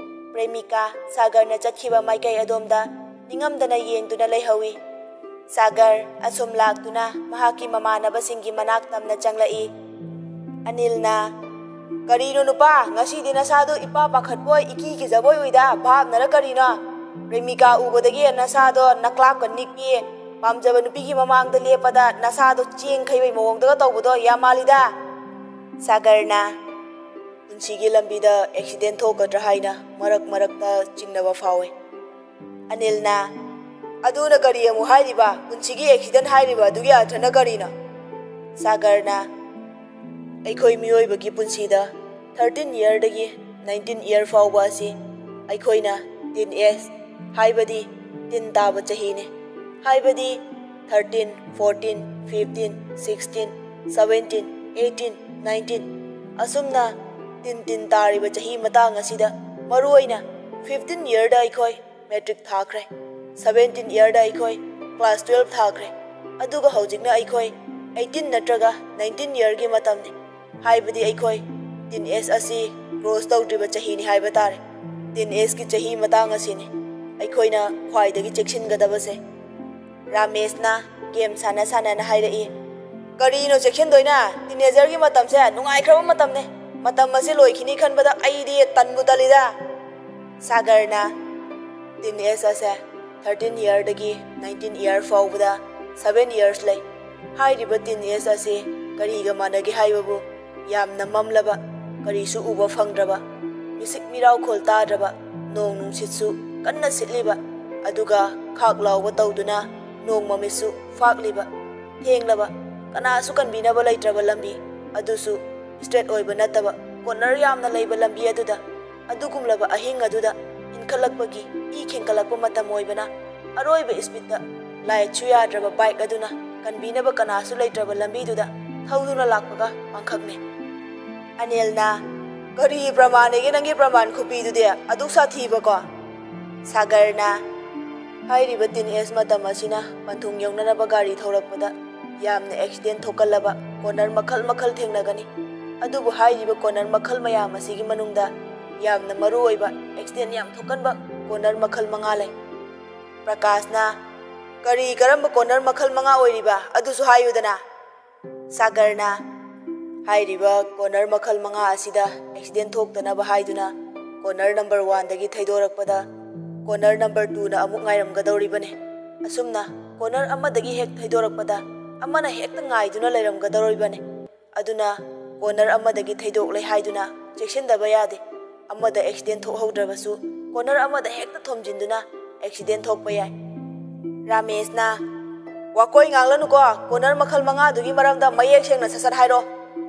ꯄ꯭ꯔꯦꯃꯤꯀꯥ ꯁꯥꯒꯔꯅ ꯆꯠꯈꯤꯕ ꯃꯥꯏꯀꯩ ꯑꯗꯣꯝꯗ ꯅꯤꯡꯉꯝꯗꯅ ꯌꯦꯡꯗꯨꯅ ꯂꯩꯍꯧꯏ꯫ ꯁꯥꯒꯔ ꯑꯁꯨꯝ ꯂꯥꯛꯇꯨꯅ ꯃꯍꯥꯛꯀꯤ ꯃꯃꯥꯟꯅꯕꯁꯤꯡꯒꯤ ꯃꯅꯥꯛ ꯇꯝꯅ ꯆꯪꯂꯛꯏ꯫ ꯑꯅꯤꯜꯅ, "ꯀꯔꯤꯅꯣ ꯅꯨꯄꯥ, ꯉꯁꯤꯗꯤ ꯅꯁꯥꯗꯣ ꯏꯄꯥ ꯄꯥꯈꯠꯄꯣꯏ ꯏꯀꯤ ꯀꯤꯖꯕꯣꯏ ꯎꯏꯗ, ꯚꯥꯞꯅꯔ ꯀꯔꯤꯅꯣ? ꯄ꯭ꯔꯦꯃꯤꯀꯥ ꯎꯕꯗꯒꯤ ꯅꯁꯥꯗꯣ ꯅꯀ꯭ꯂꯥꯞꯀ ꯅꯤꯛꯄꯤ, ꯄꯥꯝꯖꯕ ꯅꯨꯄꯤꯒꯤ ꯃꯃꯥꯡꯗ ꯂꯦꯞꯄꯗ ꯅꯁꯥꯗꯣ ꯆꯦꯡ ꯈꯩꯕꯩ ꯃꯑꯣꯡꯗꯒ ꯇꯧꯕꯗꯣ ꯌꯥꯝ ꯃꯥꯜꯂꯤꯗ꯫" ꯁꯥꯒꯔꯅ, ꯄꯨꯟꯁꯤꯒꯤ ꯂꯝꯕꯤꯗ ꯑꯦꯛꯁꯤꯗꯦꯟ ꯊꯣꯛꯀꯗ꯭ꯔꯥ ꯍꯥꯏꯅ ꯃꯔꯛ ꯃꯔꯛꯇ ꯆꯤꯡꯅꯕ ꯐꯥꯎꯏ꯫ ꯑꯅꯤꯜꯅ, "ꯑꯗꯨꯅ ꯀꯔꯤ ꯑꯃꯨꯛ ꯍꯥꯏꯔꯤꯕ? ꯄꯨꯟꯁꯤꯒꯤ ꯑꯦꯛꯁꯤꯗꯦꯟ ꯍꯥꯏꯔꯤꯕ ꯑꯗꯨꯒꯤ ꯑꯔꯊꯅ ꯀꯔꯤꯅꯣ?" ꯁꯥꯒꯔꯅ, "ꯑꯩꯈꯣꯏ ꯃꯤꯑꯣꯏꯕꯒꯤ ꯄꯨꯟꯁꯤꯗ ꯊꯥꯔꯇꯤꯟ ꯏꯌꯔꯗꯒꯤ ꯅꯥꯏꯟꯇꯤꯟ ꯏꯌꯔ ꯐꯥꯎꯕ ꯑꯁꯤ ꯑꯩꯈꯣꯏꯅ ꯇꯤꯟ ꯑꯦꯖ ꯍꯥꯏꯕꯗꯤ ꯇꯤꯟ ꯇꯥꯕ ꯆꯍꯤꯅꯤ꯫ ꯍꯥꯏꯕꯗꯤ thirteen, fourteen, fifteen, sixteen, seventeen, eighteen, nineteen ꯑꯁꯨꯝꯅ ꯇꯤꯟ ꯇꯤꯟ ꯇꯥꯔꯤꯕ ꯆꯍꯤ ꯃꯇꯥꯡ ꯑꯁꯤꯗ ꯃꯔꯨꯑꯣꯏꯅ ꯐꯤꯐꯇꯤꯟ ꯏꯌꯔꯗ ꯑꯩꯈꯣꯏ ꯃꯦꯇ꯭ꯔꯤꯛ ꯊꯥꯈ꯭ꯔꯦ, ꯁꯕꯦꯟꯇꯤꯟ ꯏꯌꯔꯗ ꯑꯩꯈꯣꯏ ꯀ꯭ꯂꯥꯁ ꯇꯨꯋꯦꯜꯐ ꯊꯥꯈ꯭ꯔꯦ, ꯑꯗꯨꯒ ꯍꯧꯖꯤꯛꯅ ꯑꯩꯈꯣꯏ ꯑꯩꯠꯇꯤꯟ ꯅꯠꯇ꯭ꯔꯒ ꯅꯥꯏꯟꯇꯤꯟ ꯏꯌꯔꯒꯤ ꯃꯇꯝꯅꯤ꯫ ꯍꯥꯏꯕꯗꯤ ꯑꯩꯈꯣꯏ ꯇꯤꯟ ꯑꯦꯖ ꯑꯁꯤ ꯀ꯭ꯔꯣꯁ ꯇꯧꯗ꯭ꯔꯤꯕ ꯆꯍꯤꯅꯤ ꯍꯥꯏꯕ ꯇꯥꯔꯦ꯫ ꯇꯤꯟ ꯑꯦꯖꯀꯤ ꯆꯍꯤ ꯃꯇꯥꯡ ꯑꯁꯤꯅꯤ ꯑꯩꯈꯣꯏꯅ ꯈ꯭ꯋꯥꯏꯗꯒꯤ ꯆꯦꯛꯁꯤꯟꯒꯗꯕꯁꯦ꯫" ꯔꯥꯃꯦꯁꯅ ꯒꯦꯝ ꯁꯥꯟꯅ ꯁꯥꯟꯅꯅ ꯍꯥꯏꯔꯛꯏ, "ꯀꯔꯤꯅꯣ ꯆꯦꯛꯁꯤꯟꯗꯣꯏꯅ? ꯇꯤꯅꯦꯖꯔꯒꯤ ꯃꯇꯝꯁꯦ ꯅꯨꯡꯉꯥꯏꯈ꯭ꯔꯕ ꯃꯇꯝꯅꯦ꯫ ꯃꯇꯝ ꯑꯁꯤ ꯂꯣꯏꯈꯤꯅꯤ ꯈꯟꯕꯗ ꯑꯩꯗꯤ ꯇꯟꯕꯨ ꯇꯜꯂꯤꯗ꯫" ꯁꯥꯒꯔꯅ, "ꯇꯤꯟ ꯑꯦꯖ ꯑꯁꯦ ꯊꯥꯔꯇꯤꯟ ꯏꯌꯔꯗꯒꯤ ꯅꯥꯏꯟꯇꯤꯟ ꯏꯌꯔ ꯐꯥꯎꯕꯗ ꯁꯕꯦꯟ ꯏꯌꯔꯁ ꯂꯩ꯫ ꯍꯥꯏꯔꯤꯕ ꯇꯤꯟ ꯑꯦꯖ ꯑꯁꯤ ꯀꯔꯤꯒ ꯃꯥꯟꯅꯒꯦ ꯍꯥꯏꯕꯕꯨ ꯌꯥꯝꯅ ꯃꯝꯂꯕ, ꯀꯔꯤꯁꯨ ꯎꯕ ꯐꯪꯗ꯭ꯔꯕ, ꯃꯤꯁꯤꯛ ꯃꯤꯔꯥꯎꯈꯣꯜ ꯇꯥꯗ꯭ꯔꯕ, ꯅꯣꯡ ꯅꯨꯡꯁꯤꯠꯁꯨ ꯀꯟꯅ ꯁꯤꯠꯂꯤꯕ, ꯑꯗꯨꯒ ꯈꯥꯛ ꯂꯥꯎꯕ ꯇꯧꯗꯨꯅ ꯅꯣꯡ ꯃꯃꯤꯠꯁꯨ ꯐꯥꯛꯂꯤꯕ, ꯊꯦꯡꯂꯕ, ꯀꯅꯥꯁꯨ ꯀꯟꯕꯤꯅꯕ ꯂꯩꯇ꯭ꯔꯕ ꯂꯝꯕꯤ, ꯑꯗꯨꯁꯨ ꯁ꯭ꯇ꯭ꯔꯦꯠ ꯑꯣꯏꯕ ꯅꯠꯇꯕ, ꯀꯣꯔꯅꯔ ꯌꯥꯝꯅ ꯂꯩꯕ ꯂꯝꯕꯤ ꯑꯗꯨꯗ, ꯑꯗꯨꯒꯨꯝꯂꯕ ꯑꯍꯤꯡ ꯑꯗꯨꯗ ꯏꯟꯈꯠꯂꯛꯄꯒꯤ ꯏ ꯈꯦꯡꯒꯠꯂꯛꯄ ꯃꯇꯝ ꯑꯣꯏꯕꯅ, ꯑꯔꯣꯏꯕ ꯁ꯭ꯄꯤꯗꯇ ꯂꯥꯏꯠꯁꯨ ꯌꯥꯗ꯭ꯔꯕ ꯕꯥꯏꯛ ꯑꯗꯨꯅ ꯀꯟꯕꯤꯅꯕ ꯀꯅꯥꯁꯨ ꯂꯩꯇ꯭ꯔꯕ ꯂꯝꯕꯤꯗꯨꯗ ꯊꯧꯗꯨꯅ ꯂꯥꯛꯄꯒ ꯄꯥꯡꯈꯛꯅꯦ꯫" ꯑꯅꯤꯜꯅ, "ꯀꯔꯤ ꯄ꯭ꯔꯃꯥꯟꯅꯦꯒꯦ ꯅꯪꯒꯤ ꯄ꯭ꯔꯃꯥꯟ ꯈꯨꯄꯤꯗꯨꯗꯤ? ꯑꯗꯨꯛ ꯁꯥꯊꯤꯕꯀꯣ?" ꯁꯥꯒꯔꯅ, "ꯍꯥꯏꯔꯤꯕ ꯇꯤꯟ ꯑꯦꯖ ꯃꯇꯝ ꯑꯁꯤꯅ ꯄꯟꯊꯨꯡ ꯌꯧꯅꯅꯕ ꯒꯥꯔꯤ ꯊꯧꯔꯛꯄꯗ ꯌꯥꯝꯅ ꯑꯦꯛꯁꯤꯗꯦꯟ ꯊꯣꯛꯀꯜꯂꯕ ꯀꯣꯔꯅꯔ ꯃꯈꯜ ꯃꯈꯜ ꯊꯦꯡꯅꯒꯅꯤ꯫ ꯑꯗꯨꯕꯨ ꯍꯥꯏꯔꯤꯕ ꯀꯣꯔꯅꯔ ꯃꯈꯜ ꯃꯌꯥꯝ ꯑꯁꯤꯒꯤ ꯃꯅꯨꯡꯗ ꯌꯥꯝꯅ ꯃꯔꯨ ꯑꯣꯏꯕ ꯑꯦꯛꯁꯤꯗꯦꯟ ꯌꯥꯝ ꯊꯣꯛꯀꯟꯕ ꯀꯣꯔꯅꯔ ꯃꯈꯜ ꯃꯉꯥ ꯂꯩ꯫" ꯄ꯭ꯔꯀꯥꯁꯅ, "ꯀꯔꯤ ꯀꯔꯝꯕ ꯀꯣꯔꯅꯔ ꯃꯈꯜ ꯃꯉꯥ ꯑꯣꯏꯔꯤꯕ? ꯑꯗꯨꯁꯨ ꯍꯥꯏꯌꯨꯗꯅ꯫" ꯁꯥꯒꯔꯅ, "ꯍꯥꯏꯔꯤꯕ ꯀꯣꯔꯅꯔ ꯃꯈꯜ ꯃꯉꯥ ꯑꯁꯤꯗ ꯑꯦꯛꯁꯤꯗꯦꯟ ꯊꯣꯛꯇꯅꯕ ꯍꯥꯏꯗꯨꯅ ꯀꯣꯔꯅꯔ ꯅꯝꯕꯔ ꯋꯥꯟꯗꯒꯤ ꯊꯩꯗꯣꯔꯛꯄꯗ ꯀꯣꯔꯅꯔ ꯅꯝꯕꯔ ꯇꯨꯅ ꯑꯃꯨꯛ ꯉꯥꯏꯔꯝꯒꯗꯧꯔꯤꯕꯅꯤ꯫ ꯑꯁꯨꯝꯅ ꯀꯣꯔꯅꯔ ꯑꯃꯗꯒꯤ ꯍꯦꯛ ꯊꯩꯗꯣꯔꯛꯄꯗ ꯑꯃꯅ ꯍꯦꯛꯇ ꯉꯥꯏꯗꯨꯅ ꯂꯩꯔꯝꯒꯗꯧꯔꯤꯕꯅꯤ꯫ ꯑꯗꯨꯅ ꯀꯣꯔꯅꯔ ꯑꯃꯗꯒꯤ ꯊꯩꯗꯣꯛꯂꯦ ꯍꯥꯏꯗꯨꯅ ꯆꯦꯛꯁꯤꯟꯗꯕ ꯌꯥꯗꯦ꯫ ꯑꯃꯗ ꯑꯦꯛꯁꯤꯗꯦꯟ ꯊꯣꯛꯍꯧꯗ꯭ꯔꯕꯁꯨ ꯀꯣꯔꯅꯔ ꯑꯃꯗ ꯍꯦꯛꯇ ꯊꯣꯝꯖꯤꯟꯗꯨꯅ ꯑꯦꯛꯁꯤꯗꯦꯟ ꯊꯣꯛꯄ ꯌꯥꯏ꯫ ꯔꯥꯃꯦꯁꯅ "ꯋꯥꯀꯣꯏ ꯉꯥꯡꯂꯅꯨꯀꯣ, ꯀꯣꯔꯅꯔ ꯃꯈꯜ ꯃꯉꯥꯗꯨꯒꯤ ꯃꯔꯝꯗ ꯃꯌꯦꯛ ꯁꯦꯡꯅ ꯁꯠ ꯁꯠ ꯍꯥꯏꯔꯣ꯫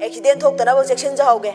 ꯑꯦꯛꯁꯤꯗꯦꯟ ꯊꯣꯛꯇꯅꯕ ꯆꯦꯛꯁꯤꯟꯖꯍꯧꯒꯦ"꯫